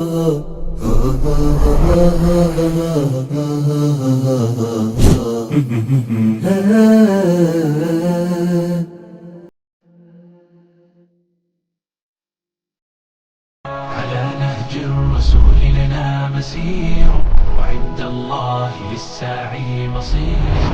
على نهج الرسول لنا مسير، وعند الله للسعي مصير.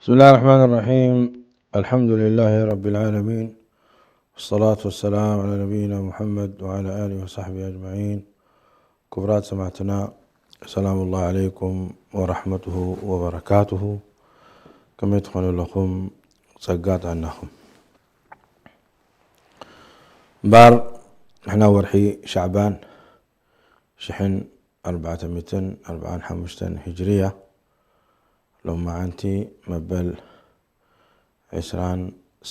بسم الله الرحمن الرحيم. الحمد لله رب العالمين. والصلاة والسلام على نبينا محمد وعلى آله وصحبه أجمعين. ክቡራት ሰማዕትና፣ ሰላም ላህ ዓለይኩም ወረሕመቱሁ ወበረካቱሁ። ከመይ ትኾኑ ኣለኹም? ጸጋ ጥዕናኹም። እምበኣር ንሕና ወርሒ ሻዕባን ሽሕን ኣርባዕተ ሚእትን ኣርባዓን ሓሙሽተን ሂጅርያ፣ ሎማዓንቲ መበል ዕስራን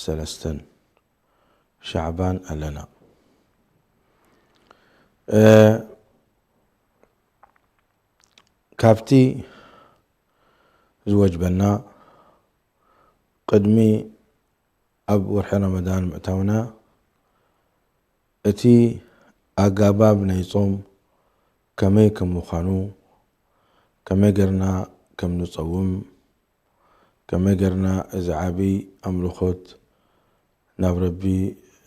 ሰለስተን ሻዕባን ኣለና። እ፣ ካብቲ ዝወጅበና ቅድሚ ኣብ ወርሒ ረመዳን ምእታውና፣ እቲ ኣጋባብ ናይ ጾም ከመይ ከም ምዃኑ፣ ከመይ ጌርና ከም ንጸውም፣ ከመይ ጌርና እዚ ዓቢ ኣምልኾት ናብ ረቢ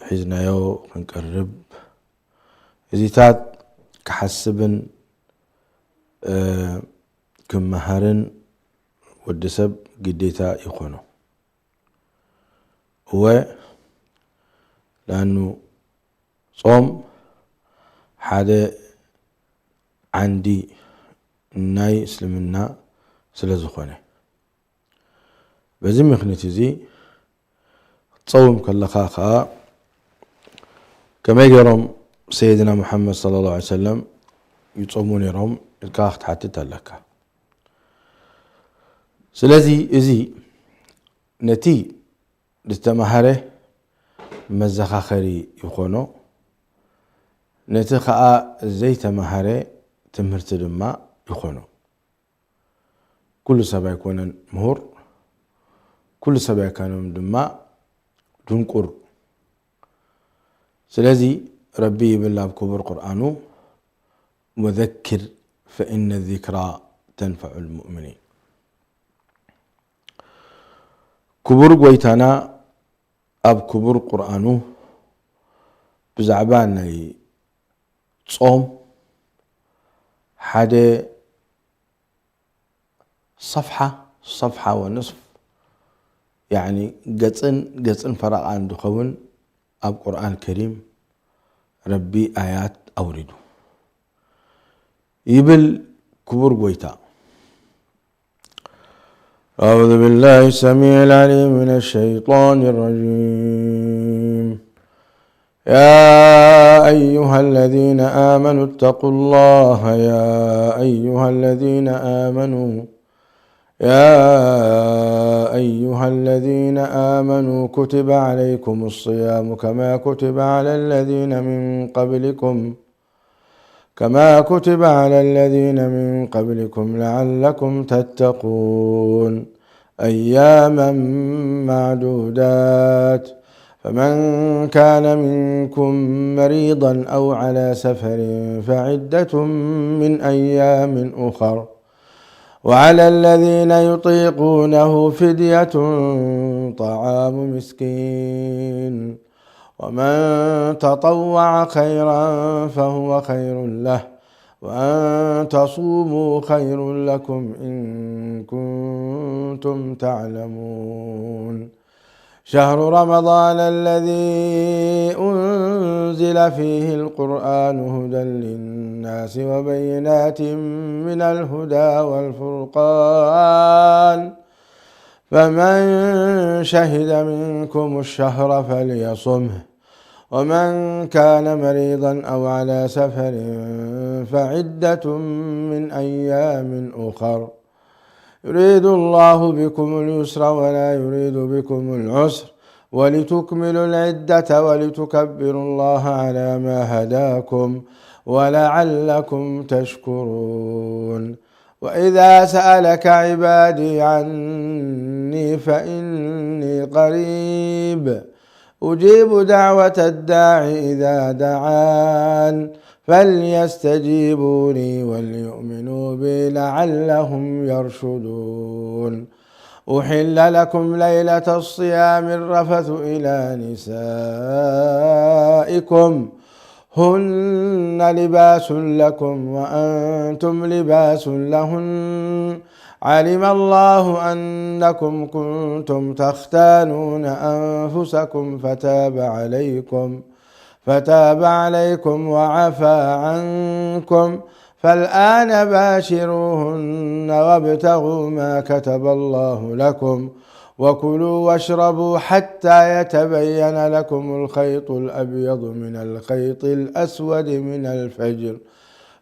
ሒዝናዮ ክንቀርብ፣ እዚታት ክሓስብን፣ እ፣ ክመሃርን ወዲ ሰብ ግዴታ ይኾኖ። እወ፣ ለኣኑ ጾም ሓደ ዓንዲ ናይ እስልምና ስለ ዝኾነ፣ በዚ ምኽንያት እዚ ክትጸውም ከለኻ ኸኣ ከመይ ገይሮም ሰይድና ሙሓመድ ሰለላሁ ዐለይሂ ወሰለም ይጾሙ ነይሮም ኢልካ ክትሓትት ኣለካ። ስለዚ እዚ ነቲ ዝተማሃረ መዘኻኸሪ ይኾኖ፣ ነቲ ኸኣ ዘይተማሃረ ትምህርቲ ድማ ይኾኖ። ኩሉ ሰብ ኣይኮነን ምሁር፣ ኩሉ ሰብ ኣይኮነን ድማ ድንቁር። ስለዚ ረቢ ይብል ኣብ ክቡር ቁርኣኑ፣ "ወዘኪር ፈኢነ ዚክራ ተንፈዑል ሙእሚኒን።" ክቡር ጎይታና ኣብ ክቡር ቁርኣኑ ብዛዕባ ናይ ጾም ሓደ ሰፍሓ፣ ሰፍሓ ወንስፍ፣ ያዕኒ ገጽን ገጽን ፈረቓን ዝኸውን ኣብ ቁርኣን ከሪም ረቢ ኣያት ኣውሪዱ። ይብል ክቡር ጎይታ። أعوذ بالله السميع العليم من الشيطان الرجيم. يا أيها الذين آمنوا اتقوا الله، يا أيها الذين آمنوا، يا أيها الذين آمنوا كتب عليكم الصيام كما كتب على الذين من قبلكم، كما كتب على الذين من قبلكم لعلكم تتقون. أياما معدودات، فمن كان منكم مريضا أو على سفر فعدة من أيام أخر، وعلى الذين يطيقونه فدية طعام مسكين، ومن تطوع خيرا فهو خير له، وأن تصوموا خير لكم إن كنتم تعلمون. شهر رمضان الذي أنزل فيه القرآن هدى للناس وبينات من الهدى والفرقان، فمن شهد منكم الشهر فليصمه، ومن كان مريضا أو على سفر فعدة من أيام أخر، يريد الله بكم اليسر ولا يريد بكم العسر، ولتكملوا العدة ولتكبروا الله على ما هداكم ولعلكم تشكرون. وإذا سألك عبادي عني فإني قريب أجيب دعوة الداع إذا دعان فليستجيبوا لي وليؤمنوا بي لعلهم يرشدون. أحل لكم ليلة الصيام الرفث إلى نسائكم هن لباس لكم وأنتم لباس لهن. علم الله أنكم كنتم تختانون أنفسكم فتاب عليكم، فتاب عليكم وعفا عنكم، فالآن باشروهن وابتغوا ما كتب الله لكم، وكلوا واشربوا حتى يتبين لكم الخيط الأبيض من الخيط الأسود من الفجر،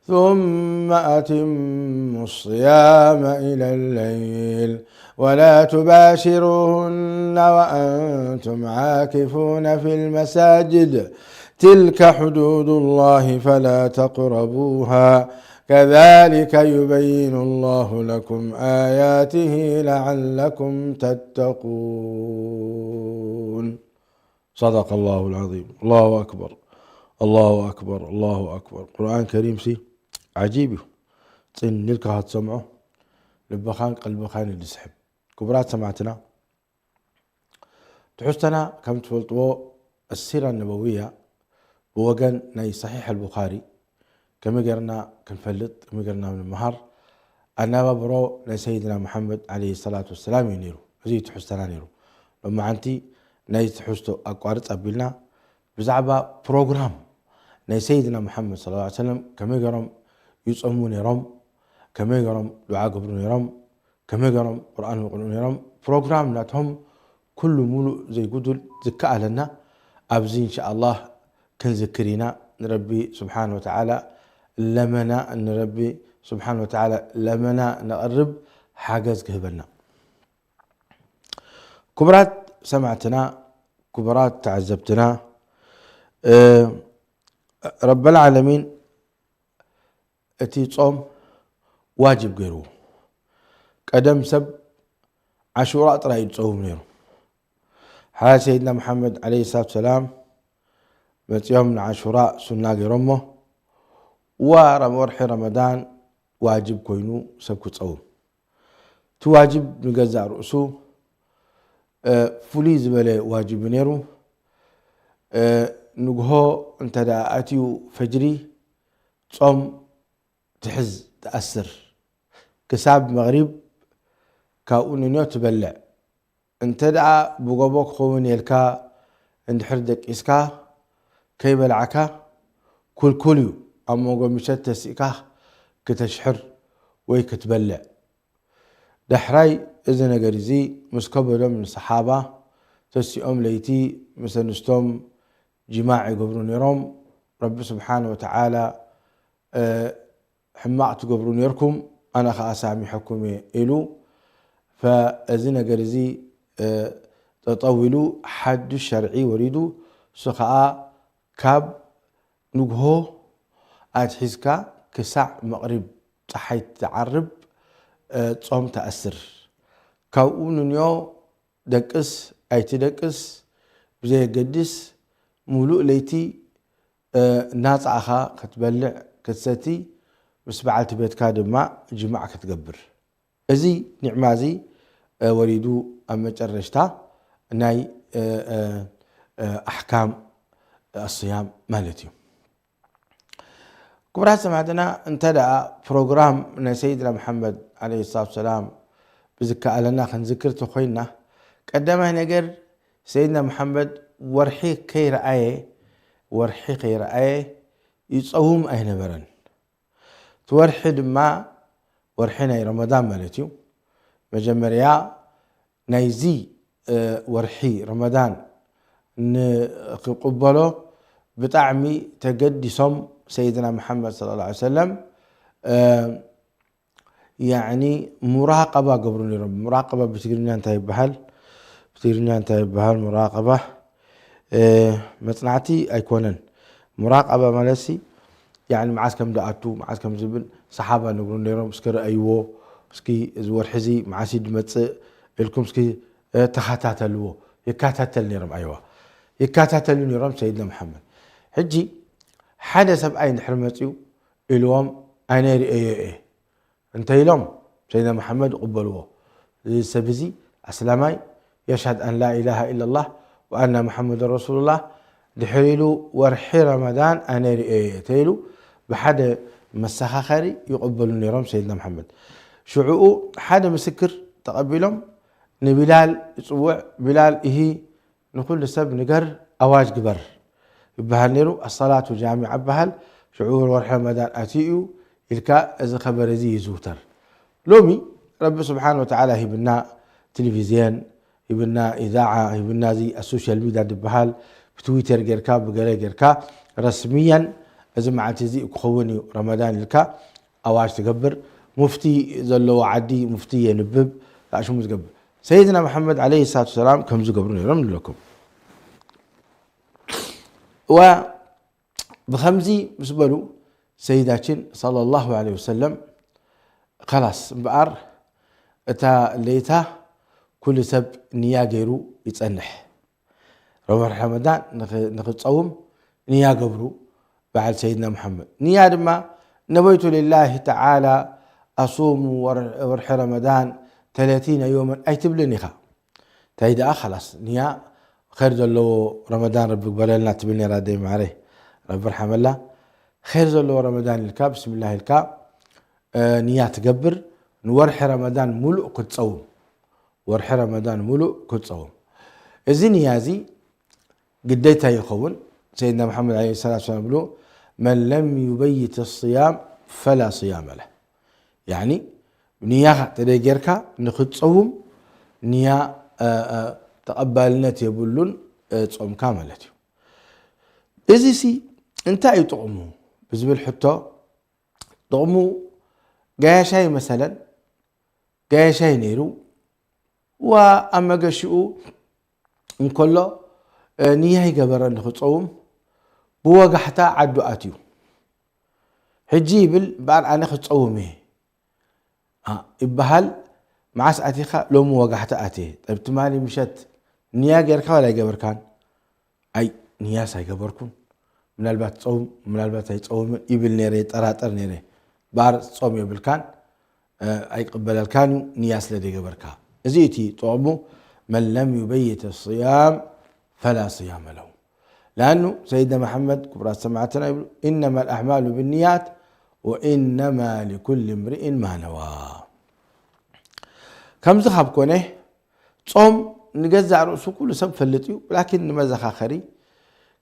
ثم أتموا الصيام إلى الليل ولا تباشروهن وأنتم عاكفون في المساجد، تلك حدود الله فلا تقربوها، كذلك يبين الله لكم آياته لعلكم تتقون. صدق الله العظيم. الله أكبر، الله أكبر، الله أكبر. ቁርኣን ከሪም ሲ ዓጂብ እዩ። ጽን ኢልካ ክትሰምዖ ልብኻን ቀልብኻን እዩ ዝስሕብ። ክቡራት ሰማዕትና፣ ትሕዝቶና ከም ትፈልጥዎ ኣሲራ ነበውያ ብወገን ናይ ሰሒሕ ኣልቡኻሪ ከመይ ጌርና ክንፈልጥ፣ ከመይ ጌርና ንምሃር ኣነባብሮ ናይ ሰይድና መሓመድ ዓለይሂ ሰላቱ ወሰላም እዩ ነይሩ። እዚ እዩ ትሕዝቶና ነይሩ። ሎማዓንቲ ናይ ትሕዝቶ ኣቋርጽ ኣቢልና ብዛዕባ ፕሮግራም ናይ ሰይድና መሓመድ ሰለላሁ ዐለይሂ ወሰለም ከመይ ገይሮም ይጾሙ ነይሮም፣ ከመይ ገይሮም ዱዓ ገብሩ ነይሮም፣ ከመይ ገይሮም ቁርኣን ይቕርኡ ነይሮም፣ ፕሮግራም ናቶም ኩሉ ሙሉእ ዘይጉዱል ዝከኣለና ኣብዚ እንሻኣላህ ክንዝክር ኢና። ንረቢ ስብሓን ወተዓላ ለመና፣ ንረቢ ስብሓን ወተዓላ ለመና ነቕርብ ሓገዝ ክህበና። ክቡራት ሰማዕትና፣ ክቡራት ተዓዘብትና፣ እ፣ ረበል ዓለሚን እቲ ጾም ዋጅብ ገይርዎ። ቀደም ሰብ ዓሹራ ጥራይ እዩ ዝጸውም ነይሩ። ሓ ሰይድና መሓመድ ዓለይሂ ሰላቱ ሰላም መጺኦም ንዓሹራ ሱና ገይሮሞ፣ ዋ ረም-፣ ወርሒ ረመዳን ዋጅብ ኮይኑ ሰብ ክጸውም። እቲ ዋጅብ ንገዛእ ርእሱ፣ እ፣ ፍሉይ ዝበለ ዋጅብ እዩ ነይሩ። እ፣ ንግሆ እንተ ደኣ ኣትዩ ፈጅሪ ጾም ትሕዝ፣ ትኣስር፣ ክሳብ መቕሪብ ካብኡ ንንዮ ትበልዕ። እንተ ደኣ ብጎቦ ክኸውን የልካ እንድሕር ደቂስካ ከይበላዕካ ኩልኩል እዩ። ኣብ መንጎ ምሸት ተሲእካ ክተሽሕር ወይ ክትበልዕ። ዳሕራይ እዚ ነገር እዚ ምስ ከበዶም ንሰሓባ ተሲኦም ለይቲ ምስ ኣንስቶም ጅማዕ ይገብሩ ነይሮም። ረቢ ስብሓን ወተዓላ፣ እ፣ ሕማቕ ትገብሩ ነይርኩም፣ ኣነ ኸኣ ሳሚሐኩም እየ ኢሉ። ፈ-፣ እዚ ነገር እዚ፣ እ፣ ጠጠው ኢሉ ሓዱሽ ሸርዒ ወሪዱ። እሱ ኸኣ ካብ ንግሆ ኣትሒዝካ ክሳዕ መቕሪብ ጸሓይ ትዓርብ፣ እ፣ ጾም ተኣስር። ካብኡ ንንዮ ደቅስ ኣይትደቅስ ብዘየገድስ፣ ሙሉእ ለይቲ፣ እ፣ እናጻእኻ ክትበልዕ፣ ክትሰቲ፣ ምስ በዓልቲ ቤትካ ድማ ጅማዕ ክትገብር። እዚ ኒዕማ እዚ፣ እ፣ ወሪዱ ኣብ መጨረሽታ ናይ፣ እ፣ እ፣ እ፣ ኣሕካም ኣስያም ማለት እዩ። ክቡራት ሰማዕትና፣ እንተ ደኣ ፕሮግራም ናይ ሰይድና መሓመድ ዓለይሂ ሰላቱ ሰላም ብዝከኣለና ክንዝክር ተኾይንና፣ ቀዳማይ ነገር ሰይድና መሓመድ ወርሒ ከይረኣየ፣ ወርሒ ከይረኣየ ይጸውም ኣይነበረን። እቲ ወርሒ ድማ ወርሒ ናይ ረመዳን ማለት እዩ። መጀመርያ ናይዚ፣ እ፣ ወርሒ ረመዳን ንክቕበሎ ብጣዕሚ ተገዲሶም ሰይድና መሓመድ ሰለላሁ ዐለይሂ ወሰለም፣ እ፣ ያዕኒ ሙራቀባ ገብሩ ነይሮም። ሙራቀባ ብትግርኛ እንታይ ይበሃል? ብትግርኛ እንታይ ይበሃል? ሙራቀባ፣ እ፣ መጽናዕቲ ኣይኮነን። ሙራቀባ ማለትሲ፣ ያዕኒ መዓስ ከም ደኣቱ፣ መዓስ ከም ዝብል ሰሓባ ነግሩ ነይሮም። እስኪ ረኣይዎ፣ እስኪ እዚ ወርሒ እዚ መዓስ እዩ ዝመጽእ ኢልኩም እስኪ፣ እ፣ ተኸታተልዎ። ይከታተል ነይሮም፣ ኣይዋ። ይከታተሉ ነይሮም ሰይድና መሓመድ። ሕጂ ሓደ ሰብኣይ እንድሕር መጺኡ ኢልዎም፣ ኣነ ርእየዮ እየ። እንተ ኢሎም ሰይድና መሓመድ ይቕበልዎ። እዚ ሰብ እዚ ኣስላማይ፣ የሽሃድ ኣን ላ ኢላሃ ኢላላህ ወኣና መሓመድ ረሱሉላህ፣ ድሕር ኢሉ ወርሒ ረመዳን ኣነ ርእየ እየ ተኢሉ ብሓደ መሰኻኸሪ ይቕበሉ ነይሮም ሰይድና መሓመድ። ሽዕኡ ሓደ ምስክር ተቐቢሎም ንቢላል ይጽውዕ። ቢላል፣ እሂ ንኹሉ ሰብ ንገር፣ ኣዋጅ ግበር ይበሃል ነይሩ። ኣሰላቱ ጃሚዓ ይበሃል። ሽዑ ወርሒ ረመዳን ኣትዩ እዩ ኢልካ እዚ ከበር እዚ ይዝውተር። ሎሚ ረቢ ስብሓን ወተዓላ ሂብና ቴሌቪዝየን፣ ሂብና ኢዛዓ፣ ሂብና እዚ ኣብ ሶሻል ሚድያ ዝበሃል ብትዊተር ጌርካ ብገለ ጌርካ ረስምያን እዚ መዓልቲ እዚ ክኸውን እዩ ረመዳን ኢልካ ኣዋጅ ትገብር። ሙፍቲ ዘለዎ ዓዲ ሙፍቲ የንብብ፣ ራእሽሙ ዝገብር። ሰይድና መሓመድ ዓለይሂ ሰላቱ ሰላም ከም ዝገብሩ ነይሮም ንብለኩም። ወብኸምዚ ምስ በሉ ሰይዳችን ሰለላሁ ዐለይሂ ወሰለም፣ ከላስ እምበኣር እታ ለይታ ኩሉ ሰብ ንያ ገይሩ ይጸንሕ። ረመዳን ንኽ-፣ ንኽትጸውም ንያ ገብሩ በዓል ሰይድና መሓመድ። ንያ ድማ ነበይቱ ሊላሂ ተዓላ ኣሱሙ ወር-፣ ወርሒ ረመዳን ተለቲነ ዮመን ኣይትብልን ኢኻ። እንታይ ደኣ፣ ኸላስ፣ ንያ ኸይር ዘለዎ ረመዳን ረቢ ግበረልና ትብል ነይራ ኣደይ ማዕረይ፣ ረቢ ርሓመላ። ኸይር ዘለዎ ረመዳን ኢልካ፣ ብስምላህ ኢልካ፣ እ፣ ንያ ትገብር፣ ንወርሒ ረመዳን ሙሉእ ክትጸውም፣ ወርሒ ረመዳን ሙሉእ ክትጸውም። እዚ ንያ እዚ ግዴታ ይኸውን። ሰይድና መሓመድ ዓለይሂ ሰላቱ ወሰላም ይብሉ፣ "መን ለም ዩበይት ስያም ፈላ ስያመ ለህ።" ያዕኒ፣ ንያኻ ተደይ ጌርካ ንኽትጸውም፣ ንያ፣ እ፣ እ፣ ተቐባልነት የብሉን፣ እ፣ ጾምካ ማለት እዩ። እዚሲ እንታይ እዩ ጥቕሙ ብዝብል ሕቶ፣ ጥቕሙ፣ ጋያሻይ መሰለን፣ ጋያሻይ ነይሩ፣ ዋ ኣብ መገሽኡ እንከሎ፣ እ፣ ንያ ይገበረ ንኽጸውም፣ ብወጋሕታ ዓዱ ኣትዩ። ሕጂ ይብል፣ እምበኣር ኣነ ክጸውም እየ፣ ኣ፣ ይበሃል። መዓስ ኣቲኻ? ሎሚ ወጋሕታ ኣትየ። ጠብ ትማሊ ምሸት ንያ ጌርካ ዋላ ኣይገበርካን? ኣይ፣ ንያስ ኣይገበርኩን። ምናልባት ጸውም፣ ምናልባት ኣይጸውምን ይብል ነይረ፣ ይጠራጠር ነይረ። እምበኣር ጾም የብልካን፣ እ፣ ኣይቅበለልካን እዩ፣ ንያ ስለ ዘይገበርካ። እዚ እቲ ጥቕሙ፣ መን ለም ዩበይት ስያም ፈላ ስያመ ለሁ። ለኣኑ ሰይድና መሓመድ፣ ክቡራት ሰማዕትና፣ ይብሉ፣ "ኢነማ ልኣዕማሉ ብንያት ወኢነማ ሊኩል እምርኢን ማ ነዋ።" ከምዚ ካብ ኮነ፣ ጾም ንገዛእ ርእሱ ኩሉ ሰብ ፈልጥ እዩ፣ ላኪን ንመዘኻኸሪ፣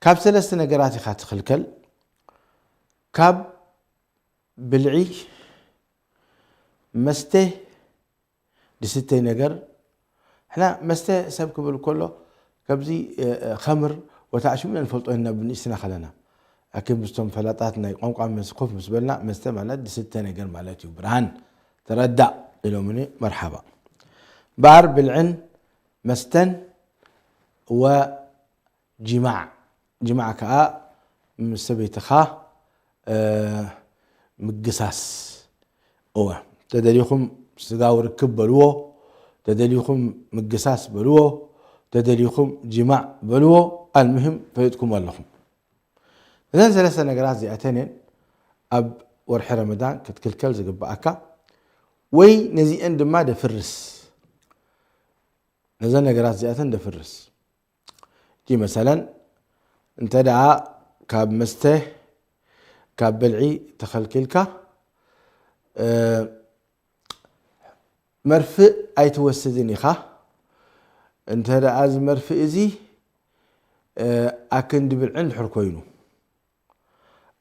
ካብ ሰለስተ ነገራት ኢኻ ትኽልከል። ካብ ብልዒ፣ መስተ፣ ድስተይ ነገር። ሕና መስተ ሰብ ክብል ከሎ፣ ከምዚ፣ እ፣ እ፣ ኸምር ወታ ኣሽሙ ንፈልጦ ኢና ብንእስና ከለና። ላኪን ምስቶም ፈላጣት ናይ ቋንቋ ምስ-፣ ኮፍ ምስ በልና፣ መስተ ማለት ድስተ ነገር ማለት እዩ። ብርሃን ተረዳእ ኢሎምኒ፣ መርሓባ። እምበኣር ብልዕን መስተን ወ ጅማዕ፣ ጅማዕ ከኣ ምስ ሰበይትኻ፣ እ፣ ምግሳስ። እወ፣ ተደሊኹም ስጋዊ ርክብ በልዎ፣ ተደሊኹም ምግሳስ በልዎ፣ ተደሊኹም ጅማዕ በልዎ፣ ኣልሙሂም ፈሊጥኩም ኣለኹም። እዘን ሰለስተ ነገራት እዚኣተን እየን ኣብ ወርሒ ረመዳን ክትክልከል ዝግብኣካ፣ ወይ ነዚአን ድማ ደፍርስ። ነዘን ነገራት እዚኣተን ደፍርስ። እቲ መሰለን፣ እንተ ደኣ ካብ መስተ፣ ካብ ብልዒ ተኸልኪልካ፣ እ፣ መርፍእ ኣይትወስድን ኢኻ፣ እንተ ደኣ እዚ መርፍእ እዚ ኣክንዲ ብልዒ እንድሕር ኮይኑ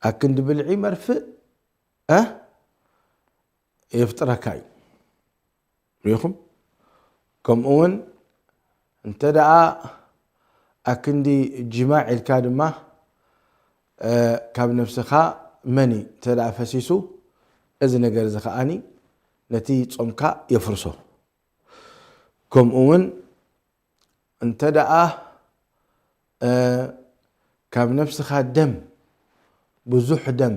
ኣክንዲ ብልዒ መርፍእ የፍጥረካ እዩ። ርኢኹም? ከምኡ እውን እንተ ደኣ ኣክንዲ ጅማዕ ኢልካ ድማ ካብ ነፍስኻ መኒ እንተ ደኣ ፈሲሱ እዚ ነገር እዚ ከኣኒ ነቲ ጾምካ የፍርሶ። ከምኡ እውን እንተ ደኣ ካብ ነፍስኻ ደም ብዙሕ ደም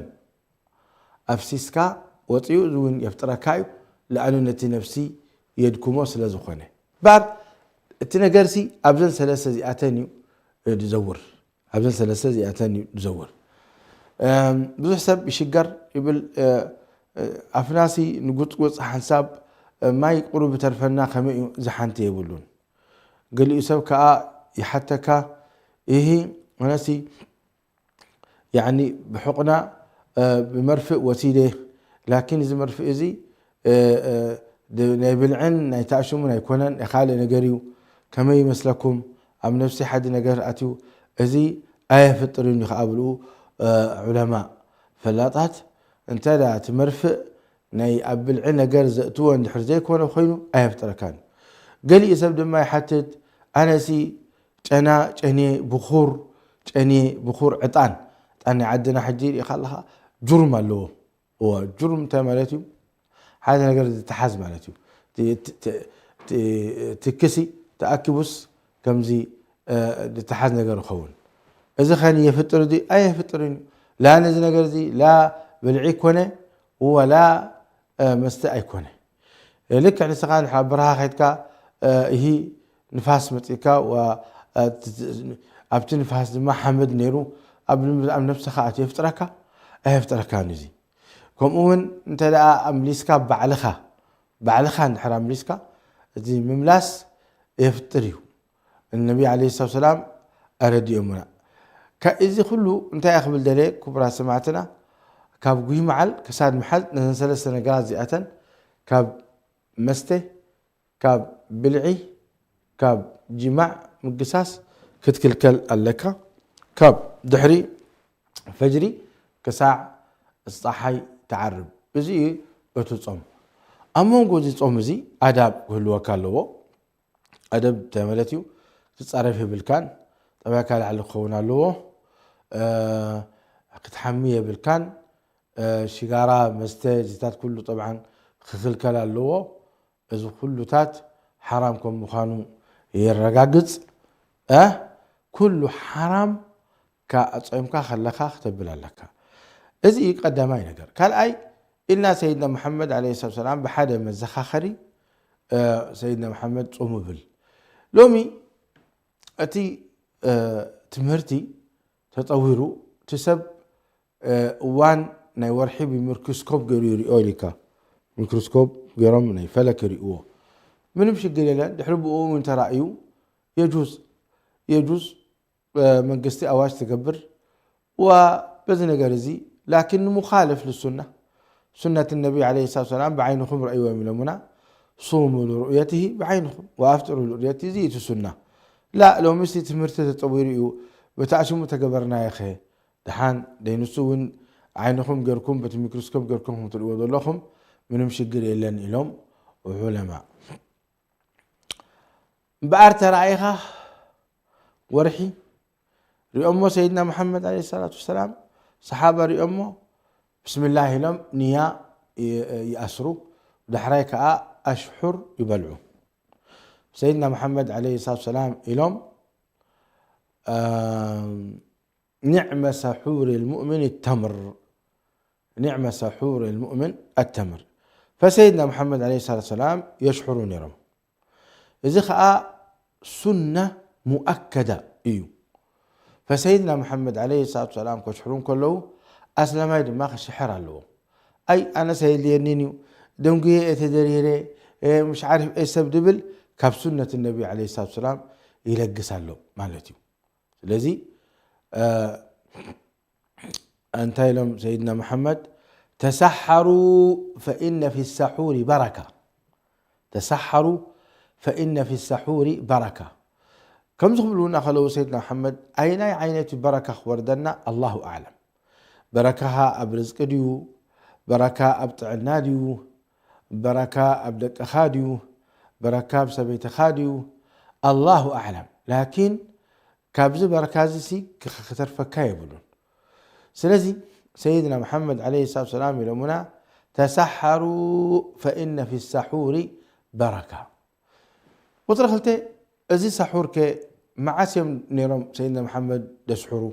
ኣፍሲስካ ወፂኡ እዚ እውን የፍጥረካ እዩ። ለኣኑ ነቲ ነፍሲ የድክሞ ስለ ዝኾነ ባር እቲ ነገርሲ ኣብዘን ሰለስተ እዚኣተን እዩ ዝዘውር ኣብዘን ሰለስተ እዚኣተን እዩ ዝዘውር ብዙሕ ሰብ ይሽገር ይብል ኣፍናሲ ንጉፅጉፅ ሓንሳብ ማይ ቁሩብ ተርፈና ከመይ እዩ ዝሓንቲ የብሉን ገሊኡ ሰብ ከዓ ይሓተካ ይሂ ነሲ ያኒ ብሕቑና ብመርፍእ ወሲደ ላኪን እዚ መርፍእ እዚ ናይ ብልዕን ናይ ተኣሽሙን ኣይኮነን ናይ ካልእ ነገር እዩ ከመይ ይመስለኩም ኣብ ነፍሲ ሓዲ ነገር ኣትዩ እዚ ኣየፍጥርን እዩ ከዓ ብልኡ ዑለማ ፈላጣት እንተ እቲ መርፍእ ናይ ኣብ ብልዒ ነገር ዘእትዎ እንድሕር ዘይኮነ ኮይኑ ኣየፍጥረካን ገሊኡ ሰብ ድማ ይሓትት ኣነሲ ጨና ጨኔ ብኹር ጨኔ ብኹር ዕጣን ዕጣን ናይ ዓድና ሕጂ ርኢኻ ኣለኻ ጁርም ኣለዎ እዋ ጁርም እንታይ ማለት እዩ ሓደ ነገር ዝተሓዝ ማለት እዩ ትክሲ ተኣኪቡስ ከምዚ ዝተሓዝ ነገር ይኸውን እዚ ኸን የፍጥር ዲ ኣየፍጥርን እዩ ላ ነዚ ነገር እዚ ላ ብልዒ ኮነ ወላ መስተ ኣይኮነ ልክዕ ንስኻ ኣብ በረኻ ከድካ ይሂ ንፋስ መፅእካ ኣብቲ ንፋስ ድማ ሓመድ ነይሩ ኣብ ነብስኻ ኣት የፍጥረካ ኣየፍጥረካን እዚ ከምኡ እውን እንተ ደኣ ኣምሊስካ ባዕልኻ ባዕልኻ እንድሕር ኣምሊስካ እቲ ምምላስ የፍጥር እዩ ነቢ ለ ሰላት ሰላም ኣረዲኦምና እዚ ኩሉ እንታይ ክብል ደለ ክቡራት ሰማዕትና ካብ ጉይ መዓል ክሳድ መሓዝ ነዘን ሰለስተ ነገራት እዚኣተን ካብ መስተ ካብ ብልዒ ካብ ጅማዕ ምግሳስ ክትክልከል ኣለካ ካብ ድሕሪ ፈጅሪ ክሳዕ ፀሓይ ትዓርብ እዚ እዩ እቲ ፆም ኣብ መንጎ እዚ ፆም እዚ ኣዳብ ክህልወካ ኣለዎ ኣደብ እንታይ ማለት እዩ ክትፃረፍ የብልካን ጠባይካ ላዕሊ ክኸውን ኣለዎ ክትሓሚ የብልካን ሽጋራ መስተ ዚታት ኩሉ ጠብዓን ክክልከል ኣለዎ እዚ ኩሉታት ሓራም ከም ምዃኑ የረጋግፅ ኩሉ ሓራም ኣፀምካ ከለካ ክተብል ኣለካ እዚ ቀዳማይ ነገር ካልኣይ እና ሰይድና መሓመድ ለ ሰላት ሰላም ብሓደ መዘኻኸሪ ሰይድና መሓመድ ፁሙ ብል ሎሚ እቲ ትምህርቲ ተጠዊሩ እቲ ሰብ እዋን ናይ ወርሒ ብምርክስኮፕ ገይሩ ይሪኦ ኢልካ ምክሮስኮፕ ገይሮም ናይ ፈለክ ይሪእዎ ምንም ሽግር የለን ድሕሪ ብኡ እውን ተራእዩ የጁዝ የጁዝ መንግስቲ ኣዋጅ ትገብር ዋ በዚ ነገር እዚ ላኪን ሙኻልፍ ልሱና ሱነት ነቢ ለ ሰላት ሰላም ብዓይንኹም ረእይዎም ኢሎሙና ሱሙ ልሩእየትሂ ብዓይንኹም ወኣፍጥሩ ልሩእየት እዚ እቲ ሱና ላ ሎምስ ትምህርቲ ተጠዊሩ እዩ በታእሽሙ ተገበርናዮ ኸ ደሓን ደይንሱ እውን ዓይንኹም ገርኩም በቲ ሚክሮስኮፕ ገርኩም ክትርእዎ ዘለኹም ምንም ሽግር የለን ኢሎም ዑለማ እምበኣር ተረኣይኻ ወርሒ ሪኦሞ ሰይድና መሓመድ ለ ሰላት ወሰላም ሰሓባ ሪኦሞ ብስምላህ ኢሎም ንያ ይኣስሩ ዳሕራይ ከዓ ኣሽሑር ይበልዑ ሰይድና መሓመድ ለ ሰላት ሰላም ኢሎም نعم سحور المؤمن التمر نعم سحور المؤمن التمر فسيدنا محمد عليه الصلاة والسلام يشحروا نيرم እዚ ኸዓ ሱና ሙኣከዳ እዩ ፈሰይድና መሓመድ ለ ሰላት ሰላም ከሽሕሩ ከለዉ ኣስላማይ ድማ ክሽሕር ኣለዎ ኣይ ኣነስ ኣየድልየኒን እዩ ደንጉየ እየ ተደሪረ ምሽ ዓሪፍ እየ ሰብ ድብል ካብ ሱነት ነቢ ለ ሰላት ሰላም ይለግስ ኣሎ ማለት እዩ ስለዚ እንታይ ኢሎም ሰይድና መሓመድ ተሳሓሩ ፈኢነ ፊ ሳሑሪ በረካ ተሳሓሩ ፈኢነ ፊ ሳሑሪ በረካ ከምዚ ክብሉ እናኸለዉ ሰይድና መሓመድ ኣይናይ ዓይነት በረካ ክወርደና ኣላሁ ኣዕለም። በረካኻ ኣብ ርዝቂ ድዩ? በረካ ኣብ ጥዕና ድዩ? በረካ ኣብ ደቅኻ ድዩ? በረካ ኣብ ሰበይትኻ ድዩ? ኣላሁ ኣዕለም። ላኪን ካብዚ በረካ እዚ ሲ ክተርፈካ የብሉን። ስለዚ ሰይድና መሓመድ ዓለይሂ ሰላቱ ሰላም ኢሎምና፣ ተሳሓሩ ፈኢነ ፊ ሳሑሪ በረካ። ቁፅሪ ክልተ፣ እዚ ሳሑር ከ መዓስ እዮም ነይሮም ሰይድና መሓመድ ደስሕሩ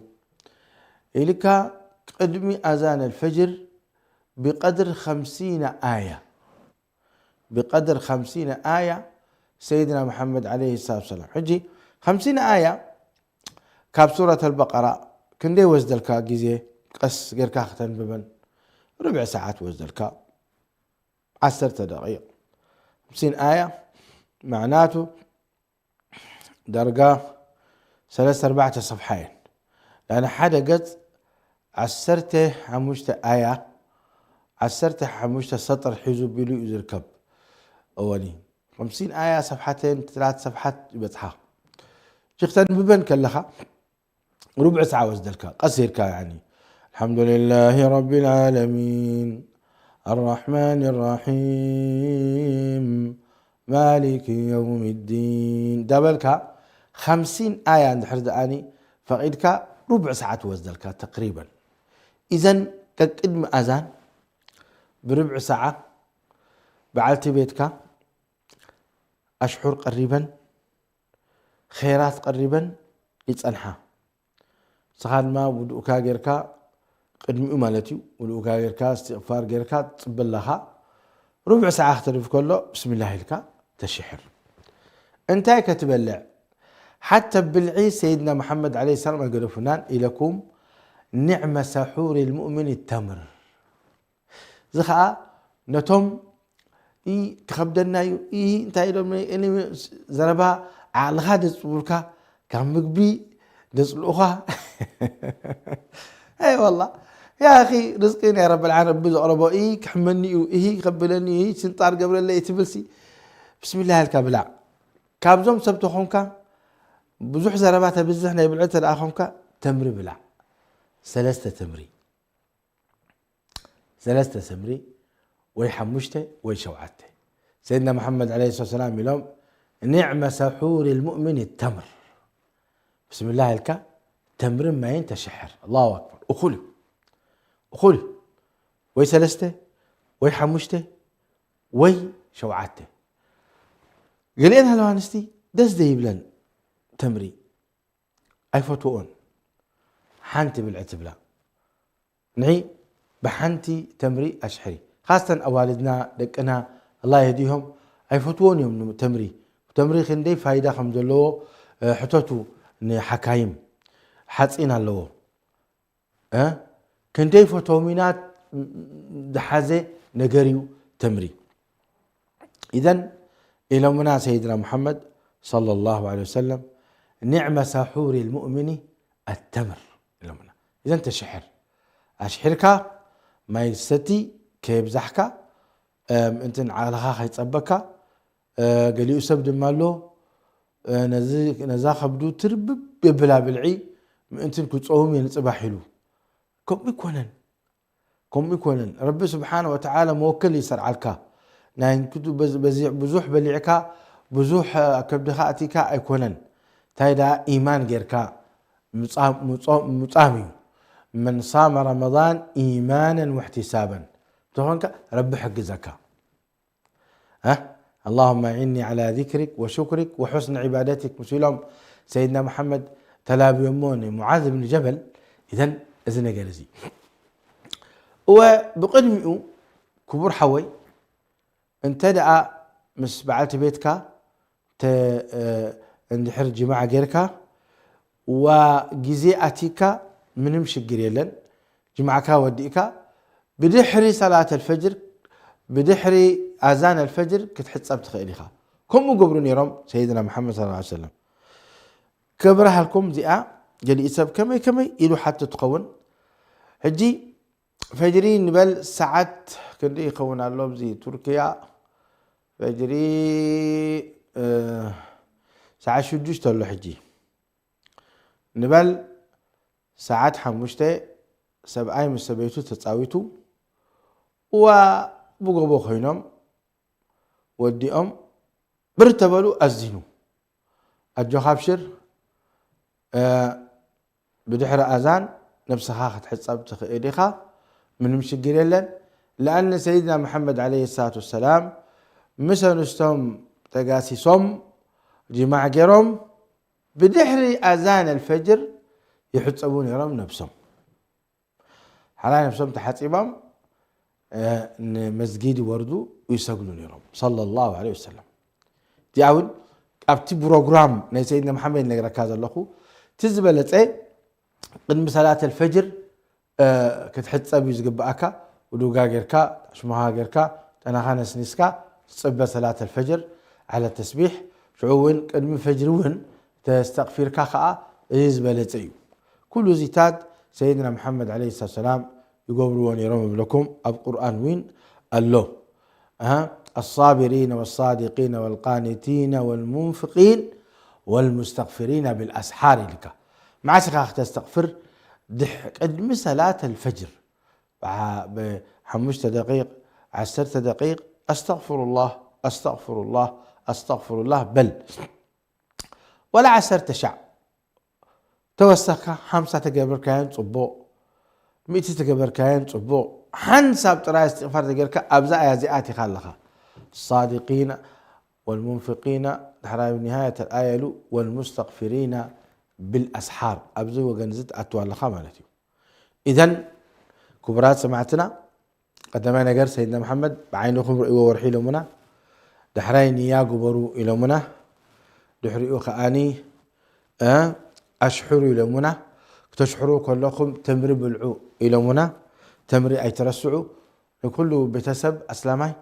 ኢልካ፣ ቅድሚ ኣዛን ኣልፈጅር ብቀድር ኸምሲነ ኣያ፣ ብቀድር ኸምሲነ ኣያ ሰይድና መሓመድ ዓለይሂ ሰላቱ ሰላም። ሕጂ ኸምሲነ ኣያ ካብ ሱረት ኣልበቀራ ክንደይ ወስደልካ ግዜ? ቀስ ጌርካ ክተንብበን ርብዒ ሰዓት ወስደልካ። ዓሰርተ ደቂቕ። ኸምሲን ኣያ መዕናቱ ዳርጋ ሰለስተ ኣርባዕተ ሰፍሓ እየን። ላን ሓደ ገጽ ዓሰርተ ሓሙሽተ ኣያ፣ ዓሰርተ ሓሙሽተ ሰጥር ሒዙ ቢሉ እዩ ዝርከብ። እወኒ፣ ኸምሲን ኣያ ሰፍሓተን ትላት ሰፍሓት ይበጽሓ። እሺ፣ ክተንብበን ከለኻ ሩብዕ ሰዓ ወስደልካ፣ ቀስ ኢልካ፣ ያኒ፣ الحمد لله رب العالمين الرحمن الرحيم مالك يوم الدين ዳበልካ ኸምሲን ኣያ እንድሕር ደኣኒ ፈቒድካ ሩብዕ ሰዓ ትወስደልካ ተቅሪበን። ኢዘን ቀቅድሚ ኣዛን ብርብዕ ሰዓ በዓልቲ ቤትካ ኣሽሑር ቀሪበን ኸይራት ቀሪበን ይጸንሓ። ንስኻ ድማ ውዱእካ ጌርካ፣ ቅድሚኡ ማለት እዩ፣ ውዱእካ ጌርካ፣ እስትቕፋር ጌርካ ትጽበ ኣለኻ። ሩብዕ ሰዓ ክተልፍ ከሎ ብስሚላህ ኢልካ ተሽሕር። እንታይ ከ ትበልዕ? ሓተ ብልዒ ሰይድና መሓመድ ዓለይሂ ሰላም ኣይገደፉናን ኢለኩም፣ ኒዕመ ሰሑር ልሙእሚን ተምር። እዚ ኸኣ ነቶም ኢ ክኸብደና እዩ፣ ኢ እንታይ ኢሎም፣ ዘረባ ዓቕልኻ ደጽቡልካ፣ ካብ ምግቢ ደጽልኡኻ። ኣይ ወላ፣ ያ ኣኺ፣ ርዝቂ ናይ ረብል ዓለሚን ረቢ ዘቕረቦ፣ ኢ ክሕመኒ እዩ፣ ኢ ከብለኒ እዩ፣ ኢ ስንጣር ገብረለይ ትብልሲ፣ ብስሚላህ ኢልካ ብላዕ። ካብዞም ሰብ ተኾንካ፣ ብዙሕ ዘረባ ተብዝሕ ናይ ብልዒ እንተ ደኣ ኾንካ፣ ተምሪ ብላዕ። ሰለስተ ተምሪ። ሰለስተ ተምሪ ወይ ሓሙሽተ ወይ ሸውዓተ። ሰይድና መሓመድ ዓለይሂ ሰላቱ ወሰላም ኢሎም፣ ኒዕመ ሰሑር ልሙእሚን ተምር። ብስምላህ ኢልካ ተምርን ማይን ተሸሕር። ኣላሁ ኣክበር። እኹል እዩ። እኹል እዩ። ወይ ሰለስተ ወይ ሓሙሽተ ወይ ሸውዓተ። ገሊአን ኣለዋ ኣንስቲ ደስ ዘይብለን ተምሪ ኣይፈትወኦን። ሓንቲ ብልዒ ትብላ። ንዒ ብሓንቲ ተምሪ ኣሽሕሪ። ኻስተን ኣዋልድና፣ ደቅና፣ ኣላህ የህድዮም፣ ኣይፈትዎን እዮም ን-፣ ተምሪ። ተምሪ ክንደይ ፋይዳ ከም ዘለዎ፣ እ፣ ሕተቱ ንሓካይም። ሓጺን ኣለዎ። እ? ክንደይ ፎቶሚናት ዝሓዘ ነገር እዩ ተምሪ። ኢዘን ኢሎምና ሰይድና ሙሓመድ ሰለላሁ ዐለይሂ ወሰለም፣ ኒዕመ ሰሑሪ ልሙእሚኒ ኣተምር ኢሎምና። ኢዘን ተሽሕር። ኣሽሒርካ ማይ ሰቲ ከየብዛሕካ፣ እም፣ እንትን ዓቕልኻ ከይጸበካ፣ እ፣ ገሊኡ ሰብ ድማ ኣሎ፣ እ፣ ነዚ፣ ነዛ ከብዱ ትርብብ የብላ ብልዒ ምእንትን ክጸውም እየ ንጽባሕ ኢሉ። ከምኡ ኣይኮነን። ከምኡ ኣይኮነን። ረቢ ስብሓነ ወተዓላ መወከል ይሰርዓልካ። ናይ እንክቱ በዝ-፣ በዚ ብዙሕ በሊዕካ፣ ብዙሕ፣ እ፣ ኣብ ከብድኻ ኣቲካ ኣይኮነን። እንታይ ደኣ ኢማን ጌርካ ምጻ-፣ ምጾ-፣ ምጻም እዩ። መን ሳመ ረመዳን ኢማናን ወሕቲሳባን ተኾንካ ረቢ ሕግዘካ። ها؟ اللهم أعني على ذكرك وشكرك وحسن عبادتك ምስ ኢሎም ሰይድና መሓመድ ተላብዮሞ ንሙዓዝ ብን ጀበል። ኢዘን እዚ ነገር እዚ እወ ብቕድሚኡ ክቡር ሓወይ እንተ ደኣ ምስ በዓልቲ ቤትካ ተ-፣ እ፣ እንድሕር ጅማዕ ጌርካ ዋ ግዜ ኣቲካ ምንም ሽግር የለን። ጅማዕካ ወዲእካ ብድሕሪ ሰላት ኣልፈጅር፣ ብድሕሪ ኣዛን ኣልፈጅር ክትሕጸብ ትኽእል ኢኻ። ከምኡ ገብሩ ነይሮም ሰይድና መሓመድ ሰለላሁ ዐለይሂ ወሰለም። ከብርሃልኩም እዚኣ ገሊኡ ሰብ ከመይ ከመይ ኢሉ ሓቶ ትኸውን። ሕጂ ፈጅሪ ንበል ሰዓት ክንደይ ይኸውን ኣሎ ኣብዚ ቱርክያ? ፈጅሪ፣ እ፣ ሰዓት ሽዱሽተ ኣሎ ሕጂ። ንበል ሰዓት ሓሙሽተ ሰብኣይ ምስ ሰበይቱ ተጻዊቱ፣ እዋ ብጎቦ ኮይኖም ወዲኦም ብር ተበሉ ኣዚኑ። ኣጆኻ ኣብሽር፣ እ፣ ብድሕሪ ኣዛን ነብስኻ ክትሕጸብ ትኽእል ኢኻ፣ ምንም ሽግር የለን። ለኣን ሰይድና መሓመድ ዓለይሂ ሰላቱ ወሰላም ምስ ኣንስቶም ተጋሲሶም ጅማዕ ገይሮም ብድሕሪ ኣዛን ኣልፈጅር ይሕጸቡ ነይሮም ነብሶም። ሓራይ ነብሶም ተሓጺቦም፣ እ፣ ንመስጊድ ይወርዱ ይሰግዱ ነይሮም፣ ሰለላሁ ዐለይሂ ወሰለም። እዚኣ እውን ኣብቲ ፕሮግራም ናይ ሰይድና መሓመድ ነግረካ ዘለኹ፣ እቲ ዝበለጸ ቅድሚ ሰላት ኣልፈጅር፣ እ፣ ክትሕጸብ እዩ ዝግብኣካ። ውዱጋ ጌርካ፣ ሽሞኻ ጌርካ፣ ጨናኻ ነስኒስካ፣ ትጽበ ሰላት ኣልፈጅር፣ ዓለ ተስቢሕ፣ ሽዑ እውን ቅድሚ ፈጅሪ እውን ተስተቕፊርካ ከኣ እዚ ዝበለጸ እዩ። ኩሉ እዚታት ሰይድና መሓመድ ዓለይሂ ሰላቱ ወሰላም ይገብርዎ ነይሮም እብለኩም፣ ኣብ ቁርኣን እውን ኣሎ። ኣሃ፣ الصابرين والصادقين والقانتين والمنفقين والمستغفرين بالأسحار ኢልካ። መዓስ ኢኻ ክተስተቕፍር? ድሕ-፣ ቅድሚ ሰላት ኣልፈጅር። ብሓ-፣ ብሓሙሽተ ደቂቕ፣ ዓሰርተ ደቂቕ፣ ኣስተቕፍሩላህ፣ ኣስተቕፍሩላህ፣ ኣስተቕፍሩላህ በል። ወላ ዓሰርተ ሻዕ ተወሰኽካ፣ ሓምሳ ተገበርካዮን ጽቡቕ፣ ሚእቲ ተገበርካዮን ጽቡቕ። ሓንሳብ ጥራይ እስትቕፋር ተገይርካ፣ ኣብዛ ኣያ እዚኣ ኣቲኻ ኣለኻ። ሳዲቂና ወልሙንፊቂና፣ ድሕራይ ንሃየት ኣያ ኢሉ፣ ወልሙስተቕፊሪና ብልኣስሓር፣ ኣብዚ ወገን እዚ ትኣትው ኣለኻ ማለት እዩ። ኢዘን ክቡራት ሰማዕትና፣ ቀዳማይ ነገር ሰይድና መሓመድ ብዓይንኹም ርእይዎ ወርሒ ኢሎሙና፣ ዳሕራይ ንያ ግበሩ ኢሎሙና፣ ድሕሪኡ ከኣኒ፣ እ፣ ኣሽሕሩ ኢሎሙና፣ ክተሽሕሩ ከለኹም ተምሪ ብልዑ ኢሎሙና፣ ተምሪ ኣይትረስዑ። ንኩሉ ቤተሰብ ኣስላማይ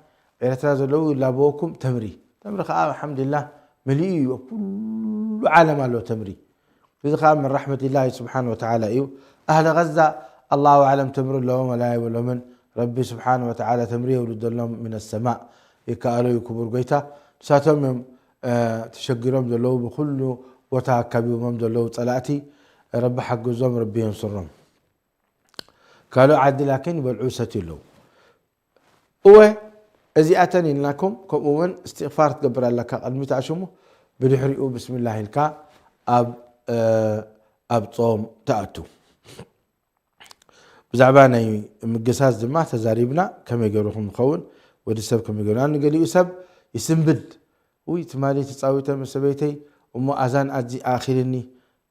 ኤርትራ ዘለዉ ይላበወኩም ተምሪ። ተምሪ ከኣ ኣልሓምዱሊላህ መሊኡ እዩ፣ ኣብ ኩሉ ዓለም ኣሎ ተምሪ። እዚ ኸኣ ምን ረሕመቲላሂ ስብሓነ ወተዓላ እዩ። ኣህሊ ገዛ ኣላሁ ኣዕለም ተምሪ ኣለዎም ወላ የብሎምን። ረቢ ስብሓነ ወተዓላ ተምሪ የውርደሎም ምን ሰማእ። ይከኣሎ እዩ ክቡር ጎይታ። ንሳቶም እዮም፣ እ፣ ተሸጊሮም ዘለዉ፣ ብኹሉ ቦታ ኣካቢቦም ዘለዉ ጸላእቲ። ረቢ ሓግዞም፣ ረቢ የንስሮም። ካልኦ ዓዲ ላኪን ይበልዑ ይሰትዩ ኣለዉ። እወ፣ እዚኣተን ኢልናኩም። ከምኡ እውን እስትቕፋር ትገብር ኣለካ ቅድሚ ተኣሽሙ፣ ብድሕሪኡ ብስምላህ ኢልካ ኣብ፣ እ፣ ኣብ ጾም ትኣቱ። ብዛዕባ ናይ ምግሳስ ድማ ተዛሪብና፣ ከመይ ገይሩ ከም ዝኸውን፣ ወዲ ሰብ ከመይ ገይሩ። ንገሊኡ ሰብ ይስንብድ፣ ውይ፣ ትማሊ ተጻዊተ ምስ ሰበይተይ፣ እሞ ኣዛን ኣዚ ኣኺልኒ፣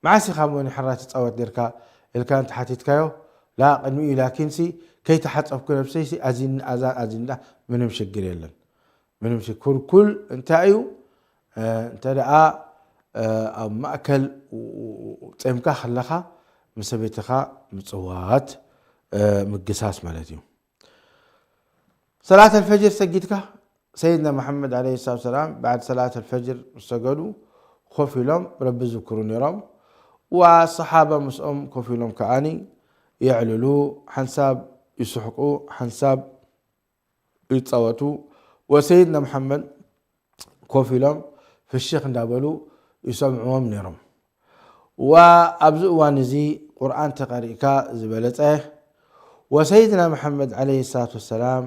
መዓስ ኢኻ እሞ ንሕራይ ትጻወት ነርካ? ኢልካ እንተሓቲትካዮ፣ ላ፣ ቅድሚኡ ላኪንሲ ከይተሓጸብኩ ነብሰይሲ ኣዚኒ፣ ኣዛን ኣዚኒ፣ ላ፣ ምንም ሽግር የለን። ምንም ሽግር፣ ኩልኩል እንታይ እዩ? እ፣ እንተ ደኣ፣ እ፣ ኣብ ማእከል ጸምካ ከለኻ ምስ ሰበይትኻ ምጽዋት፣ እ፣ ምግሳስ ማለት እዩ። ሰላት ኣልፈጅር ሰጊድካ፣ ሰይድና መሓመድ ዓለይሂ ሰላቱ ወሰላም ባዕድ ሰላት ኣልፈጅር ምስ ሰገዱ ኮፍ ኢሎም ረቢ ዝክሩ ነይሮም። ወሰሓባ ምስኦም ኮፍ ኢሎም ከኣኒ የዕልሉ፣ ሓንሳብ ይስሕቁ፣ ሓንሳብ ይጻወቱ። ወሰይድና መሓመድ ኮፍ ኢሎም ፍሽኽ እንዳበሉ ይሰምዕዎም ነይሮም። ወኣብዚ እዋን እዚ ቁርኣን ተቐሪእካ ዝበለጸ። ወሰይድና መሓመድ ዓለይሂ ሰላቱ ወሰላም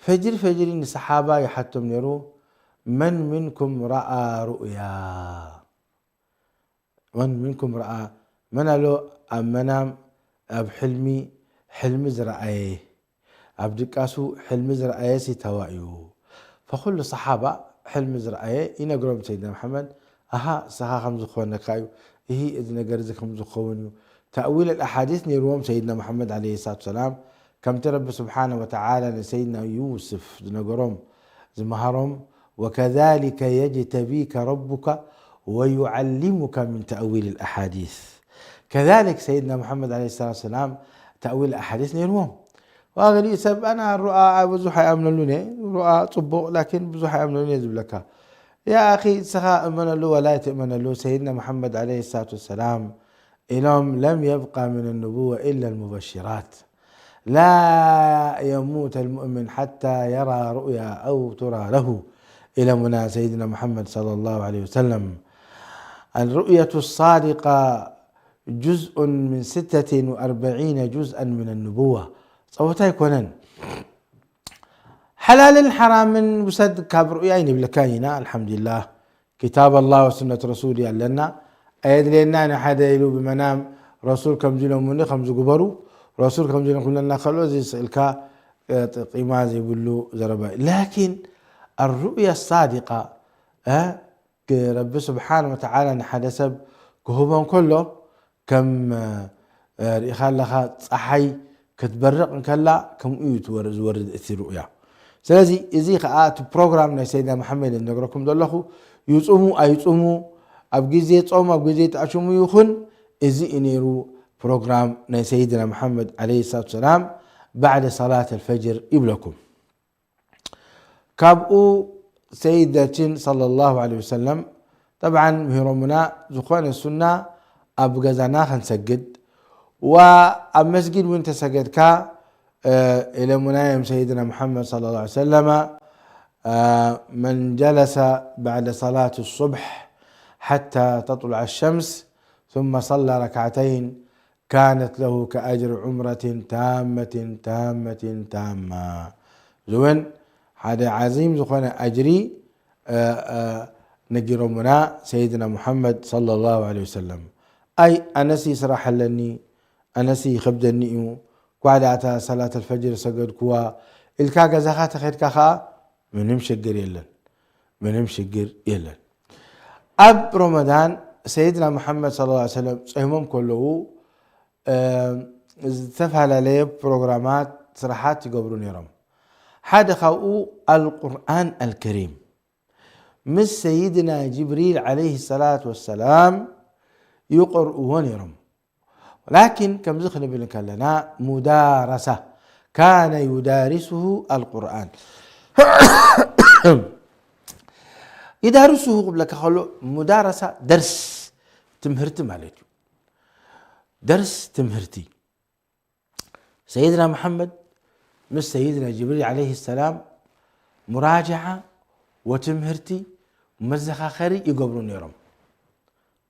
ፈጅሪ ፈጅሪ ንሰሓባ ይሓቶም ነይሩ፣ መን ሚንኩም ረኣ ሩእያ? መን ሚንኩም ረኣ፣ መን ኣሎ ኣብ መናም፣ ኣብ ሕልሚ፣ ሕልሚ ዝረኣየ? ኣብ ድቃሱ ሕልሚ ዝረኣየሲ ተዋእዩ። ፈኹሉ ሰሓባ ሕልሚ ዝረኣየ ይነግሮም ሰይድና መሓመድ፣ ኣሃ፣ ንስኻ ከምዚ ክኾነካ እዩ፣ እሂ፣ እዚ ነገር እዚ ከምዚ ክኸውን እዩ። ተእዊል ኣልኣሓዲስ ነይርዎም ሰይድና መሓመድ ዓለይሂ ሰላቱ ወሰላም፣ ከምቲ ረቢ ስብሓነ ወተዓላ ንሰይድና ዩስፍ ዝነገሮም፣ ዝመሃሮም፣ ወከዛሊከ የጅተቢከ ረቡከ ወዩዓሊሙከ ምን ተእዊል ኣልኣሓዲስ። ከዛሊክ ሰይድና መሓመድ ዓለይሂ ሰላቱ ወሰላም ተእዊል ኣሓዲስ ነይርዎም። ወገሊኡ ሰብ ኣና ሩኣ ብዙሕ ኣይኣምነሉን እየ፣ ሩኣ ጽቡቕ ላኪን ብዙሕ ኣይኣምነሉን እየ ዝብለካ። ያ ኣኺ ንስኻ እመነሉ ወላ ኣይትእመነሉ፣ ሰይድና መሓመድ ዓለይሂ ሰላቱ ወሰላም ኢሎም ለም የብቃ ምን ንቡወ ኢላ ልሙበሽራት። ላ የሙት ልሙእምን ሓታ የራ ሩእያ ኣው ቱራ ለሁ ኢሎምና ሰይድና መሓመድ ሰለላሁ ዓለይሂ ወሰለም። ኣልሩእየቱ ሳዲቃ جزء من ستة وأربعين جزءا من النبوة. ጸወታ ኣይኮነን። ሓላልን ሓራምን ውሰድ ካብ ርኡያ ኣይንብለካን ኢና። ኣልሓምዱሊላህ፣ ኪታብ ኣላህ ወሱነት ረሱል ኣለና። ኣየድልየና ንሓደ ኢሉ ብመናም ረሱል ከምዚ ኢሎምኒ ከምዚ ግበሩ፣ ረሱል ከምዚ ኢሎም ክብለና ከሎ እዚ ስእልካ፣ እ፣ ቂማ ዘይብሉ ዘረባ እዩ። ላኪን ኣሩእያ ሳዲቃ፣ እ፣ ረቢ ስብሓን ወተዓላ ንሓደ ሰብ ክህቦ እንከሎ፣ ከም፣ እ፣ ርኢኻ ኣለኻ፣ ፀሓይ ክትበርቕ እንከላ ከምኡ እዩ ትወር-፣ ዝወርድ እቲ ርኡያ። ስለዚ እዚ ኸዓ እቲ ፕሮግራም ናይ ሰይድና መሓመድ ዝነግረኩም ዘለኹ፣ ይፁሙ ኣይፁሙ፣ ኣብ ግዜ ፆም ኣብ ግዜ ተኣሽሙ ይኹን፣ እዚ እዩ ነይሩ ፕሮግራም ናይ ሰይድና መሓመድ ዓለይሂ ሰላቱ ሰላም ባዕደ ሰላት ኣልፈጅር ይብለኩም። ካብኡ ሰይዳችን ሰለላሁ ዐለይሂ ወሰለም ጠብዓን ምሂሮምና፣ ዝኾነ ሱና ኣብ ገዛና ከንሰግድ፣ ወኣብ መስጊድ እውን ተሰገድካ፣ እ፣ ኢሎምና እዮም ሰይድና ሙሐመድ ሰለላሁ ዐለይሂ ወሰለመ፣ እ፣ መን ጀለሰ ባዕደ ሰላት ሱብሕ ሓታ ተጥሉዐ ሸምስ ثم صلى ركعتين كانت له كأجر عمرة تامة تامة تامة። እዚ እውን ሓደ ዓዚም ዝኾነ ኣጅሪ፣ እ፣ እ፣ ነጊሮምና ሰይድና ሙሐመድ ሰለላሁ ዐለይሂ ወሰለም። ኣይ ኣነሲ ስራሕ ኣለኒ፣ ኣነሲ ይኸብደኒ እዩ፣ ኳዕ ደኣ እታ ሰላት ኣልፈጅር ሰገድኩዋ ኢልካ ገዛኻ ተኸድካ ኸዓ ምንም ሽግር የለን፣ ምንም ሽግር የለን። ኣብ ረመዳን ሰይድና ሙሐመድ ሰለላሁ ዐለይሂ ወሰለም ጾይሞም ከለዉ፣ እ፣ ዝተፈላለየ ፕሮግራማት፣ ስራሓት ይገብሩ ነይሮም። ሓደ ካብኡ ኣልቁርኣን ኣልከሪም ምስ ሰይድና ጅብሪል ዓለይሂ ሰላት ወሰላም ይቐርእዎ ነይሮም። ላኪን ከምዚ ክንብል እንከለና ሙዳረሳ፣ ካነ ዩዳሪስሁ ኣልቁርኣን። ይዳርሱሁ ክብለካ ከሎ ሙዳረሳ ደርስ ትምህርቲ ማለት እዩ። ደርስ ትምህርቲ። ሰይድና መሓመድ ምስ ሰይድና ጅብሪል ዓለይሂ ሰላም ሙራጅዓ ወትምህርቲ መዘኻኸሪ ይገብሩ ነይሮም።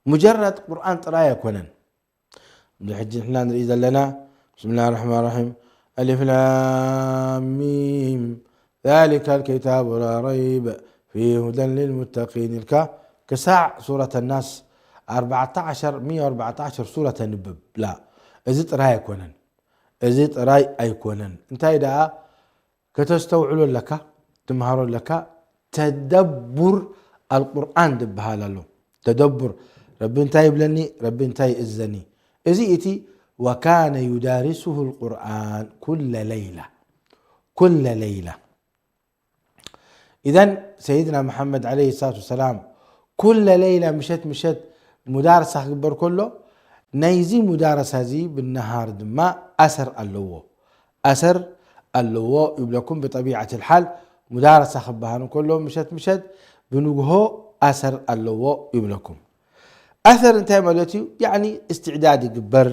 ሙጀረድ ቁርኣን ጥራይ ኣይኮነን። እዚ ሕጂ ንሕና ንርኢ ዘለና፣ ብስምላህ ራሕማን ራሒም፣ ኣሊፍ ላም ሚም፣ ዛሊከ ልኪታቡ ላ ረይበ ፊሂ ሁደን ሊልሙተቂን ኢልካ ክሳዕ ሱረት ናስ ኣርባዕተ ዓሸር፣ ሚእቲ ኣርባዕተ ዓሸር ሱረት ኣንብብ። ላ፣ እዚ ጥራይ ኣይኮነን። እዚ ጥራይ ኣይኮነን። እንታይ ደኣ ከተስተውዕሎ ኣለካ፣ ትምሃሮ ኣለካ። ተደቡር ኣልቁርኣን ዝበሃል ኣሎ። ተደቡር፣ ረቢ እንታይ ይብለኒ፣ ረቢ እንታይ ይእዘኒ። እዚ እቲ ወካነ ዩዳሪሱሁ ልቁርኣን ኩለ ለይላ፣ ኩለ ለይላ። ኢዘን ሰይድና መሓመድ ዓለይሂ ሰላቱ ወሰላም ኩለ ለይላ ምሸት ምሸት ሙዳረሳ ክግበር ከሎ፣ ናይዚ ሙዳረሳ እዚ ብነሃር ድማ ኣሰር ኣለዎ። ኣሰር ኣለዎ ይብለኩም። ብጠቢዓት ልሓል ሙዳረሳ ክበሃል እንከሎ ምሸት ምሸት ብንግሆ ኣሰር ኣለዎ ይብለኩም። ኣሰር እንታይ ማለት እዩ? ያዕኒ እስትዕዳድ ይግበር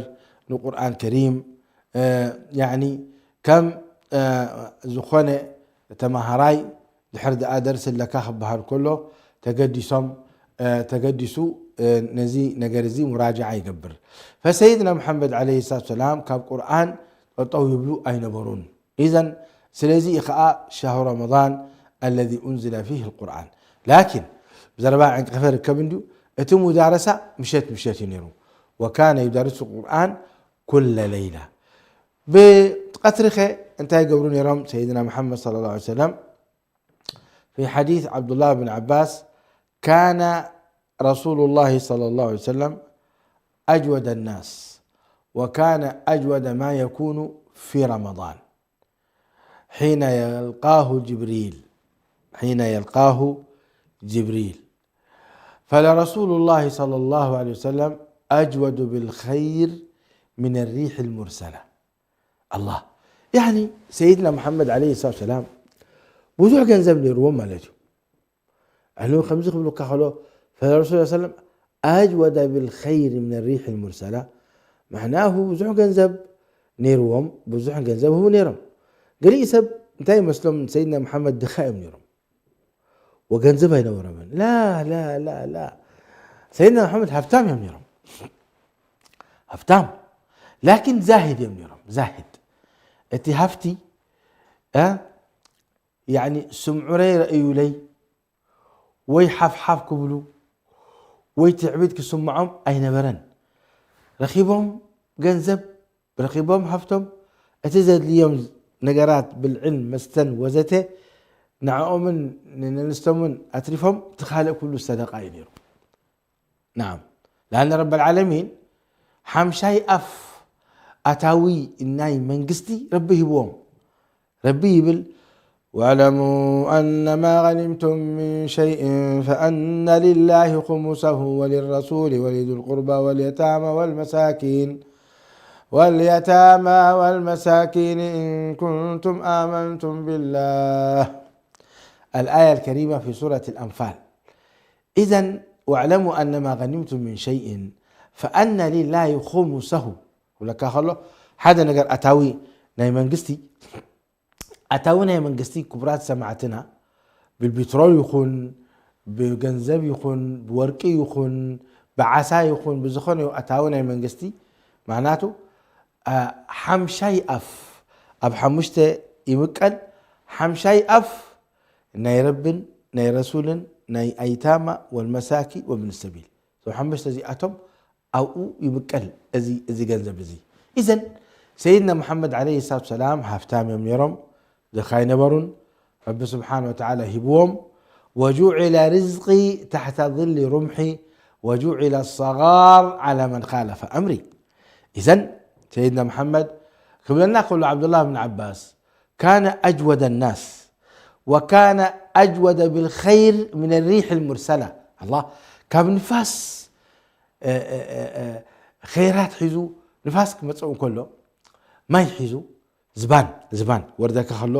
ንቁርኣን ከሪም። እ፣ ያዕኒ ከም፣ እ፣ ዝኾነ ተማሃራይ ድሕር ደኣ ደርሲ ኣለካ ክበሃል ከሎ ተገዲሶም፣ እ፣ ተገዲሱ፣ እ፣ ነዚ ነገር እዚ ሙራጃዓ ይገብር። ፈሰይድና መሓመድ ዓለይሂ ሰላቱ ሰላም ካብ ቁርኣን ጠጠው ይብሉ ኣይነበሩን። ኢዘን ስለዚ እዩ ኸዓ ሸህሩ ረመዳን ኣለዚ ኡንዝለ ፊህ ልቁርኣን። ላኪን ብዘረባ ዕንቅፈ ርከብ እንድዩ፣ እቲ ሙዳረሳ ምሸት ምሸት እዩ ነይሩ። ወካነ ዩዳርሱ ቁርኣን ኩለ ለይላ። ብቀትሪ ኸ እንታይ ይገብሩ ነይሮም ሰይድና መሓመድ ሰለላሁ ዐለይሂ ወሰለም? في حديث عبد الله بن عباس، كان رسول الله صلى الله عليه وسلم أجود الناس، وكان أجود ما يكون في رمضان، حين يلقاه جبريل، حين يلقاه جبريل، فلرسول الله صلى الله عليه وسلم أجود بالخير من الريح المرسلة. ኣላህ። ያኒ ሰይድና መሓመድ ዓለይሂ ሰላቱ ሰላም ብዙሕ ገንዘብ ነይርዎም ማለት እዩ። ኣነ ከምዚ ክብሉካ ከሎ፣ ፈረሱል ሰለም ኣጅወደ ብልኸይር ምን ሪሕ ልሙርሰላ፣ መዕናሁ ብዙሕ ገንዘብ ነይርዎም፣ ብዙሕ ገንዘብ ህቡ ነይሮም። ገሊእ ሰብ እንታይ ይመስሎም፣ ሰይድና መሓመድ ድኻ እዮም ነይሮም። ወገንዘብ ኣይነበሮምን። ላ፣ ላ፣ ላ፣ ላ። ሰይድና መሓመድ ሃብታም እዮም ነይሮም። ሃፍታም ላኪን ዛሂድ እዮም ነይሮም። ዛሂድ እቲ ሃፍቲ እ፣ ያኒ ስምዑረይ ረእዩለይ ወይ ሓፍሓፍ ክብሉ ወይ ትዕቢት ክስምዖም ኣይነበረን። ረኺቦም ገንዘብ፣ ረኺቦም ሃፍቶም፣ እቲ ዘድልዮም ነገራት ብልዕን መስተን ወዘተ ንዕኦምን ንነንስቶምን ኣትሪፎም እቲ ካልእ ኩሉ ሰደቃ እዩ ነይሩ። ናዓም። ለኣነ ረብ ልዓለሚን ሓምሻይ ኣፍ ኣታዊ ናይ መንግስቲ ረቢ ሂብዎም። ረቢ ይብል واعلموا أنما غنمتم من شيء فأن لله خمسه وللرسول ولذي القربى واليتامى والمساكين واليتامى والمساكين إن كنتم آمنتم بالله. الآية الكريمة في سورة الأنفال. إذن واعلموا أنما غنمتم من شيء فأن لله خمسه. ክብለካ ከሎ ሓደ ነገር ኣታዊ ናይ መንግስቲ ኣታዊ ናይ መንግስቲ ክቡራት ሰማዕትና ብቢትሮል ይኹን ብገንዘብ ይኹን ብወርቂ ይኹን ብዓሳ ይኹን ብዝኾነ ኣታዊ ናይ መንግስቲ ማዕናቱ ሓምሻይ ኣፍ ኣብ ሓሙሽተ ይምቀል። ሓምሻይ ኣፍ ናይ ረብን ናይ ረሱልን ናይ ኣይታማ ወልመሳኪን ወብን ሰቢል እዞም ሓሙሽተ እዚኣቶም ኣብኡ ይምቀል እዚ እዚ ገንዘብ እዚ። ኢዘን ሰይድና መሓመድ ዓለይሂ ሰላቱ ሰላም ሃፍታም እዮም ነይሮም፣ ድኻ ኣይነበሩን። ረቢ ስብሓነ ወተዓላ ሂብዎም وجعل رزقي تحت ظل رمحي وجعل الصغار على من خالف أمري. إذن سيدنا محمد ክብለና ከሎ ዓብዱላህ ብን ዓባስ كان أجود الناس وكان أجود بالخير من الريح المرسلة. الله ካብ ንፋስ ኸይራት ሒዙ ንፋስ ክመፅእ እንከሎ ማይ ሒዙ ዝባን ዝባን ወርደካ ከሎ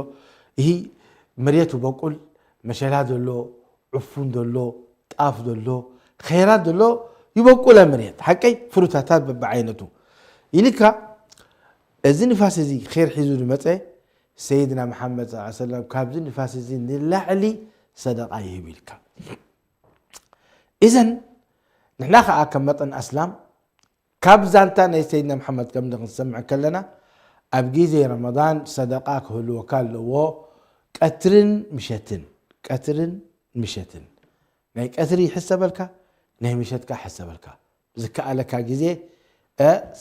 ይህ መሬት ይበቁል መሸላ ዘሎ ዕፉን ዘሎ ጣፍ ዘሎ ኸይራት ዘሎ ይበቁለ መሬት ሓቀይ ፍሩታታት በብዓይነቱ ኢልካ እዚ ንፋስ እዚ ኸይር ሒዙ ዝመፀ ሰይድና መሓመድ ስ ሰለም ካብዚ ንፋስ እዚ ንላዕሊ ሰደቃ ይህብ ኢልካ ኢዘን ንሕና ከዓ ከም መጠን ኣስላም ካብ ዛንታ ናይ ሰይድና መሓመድ ከም ክንሰምዕ ከለና ኣብ ግዜ ረመዳን ሰደቃ ክህልወካ ኣለዎ ቀትርን ምሸትን ቀትርን ምሸትን ናይ ቀትሪ ይሕሰበልካ ናይ ምሸትካ ይሕሰበልካ ዝከኣለካ ግዜ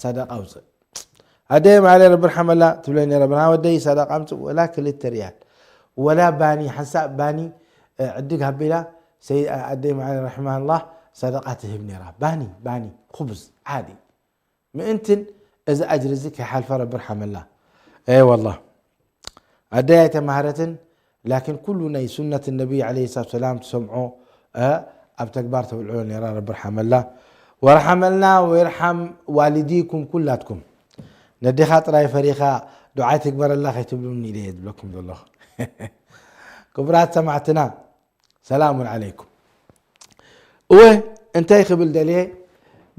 ሰደቃ ውፅእ ኣደይ ማለ ረቢ ርሓመላ ትብለ ነረ ብና ወደይ ሰደቃ ምፅእ ወላ ክልተ ርያል ወላ ባኒ ሓንሳእ ባኒ ዕድግ ሃቢላ ሰይድ ኣደይ ማለ ረሕማላ ሰደቃ ትህብ ነራ ባኒ ባኒ ኩብዝ ዓዲ ምእንትን እዚ ኣጅሪ እዚ ከይሓልፋ ረቢ ርሓመላ እ ወላ ኣደይ ኣይተማሃረትን ላኪን ኩሉ ናይ ሱነት ነቢይ ዓለይሂ ሰላቱ ሰላም ትሰምዖ ኣብ ተግባር ተብልዕሎ ነራ ረቢ ርሓመላ ወርሓመልና ወይርሓም ዋሊዲኩም ኩላትኩም ነዴኻ ጥራይ ፈሪኻ ዱዓይ ትግበረላ ከይትብሉኒ ኢለ እየ ዝብለኩም ዘለኹ ክቡራት ሰማዕትና ሰላሙን ዓለይኩም እወ እንታይ ክብል ደልየ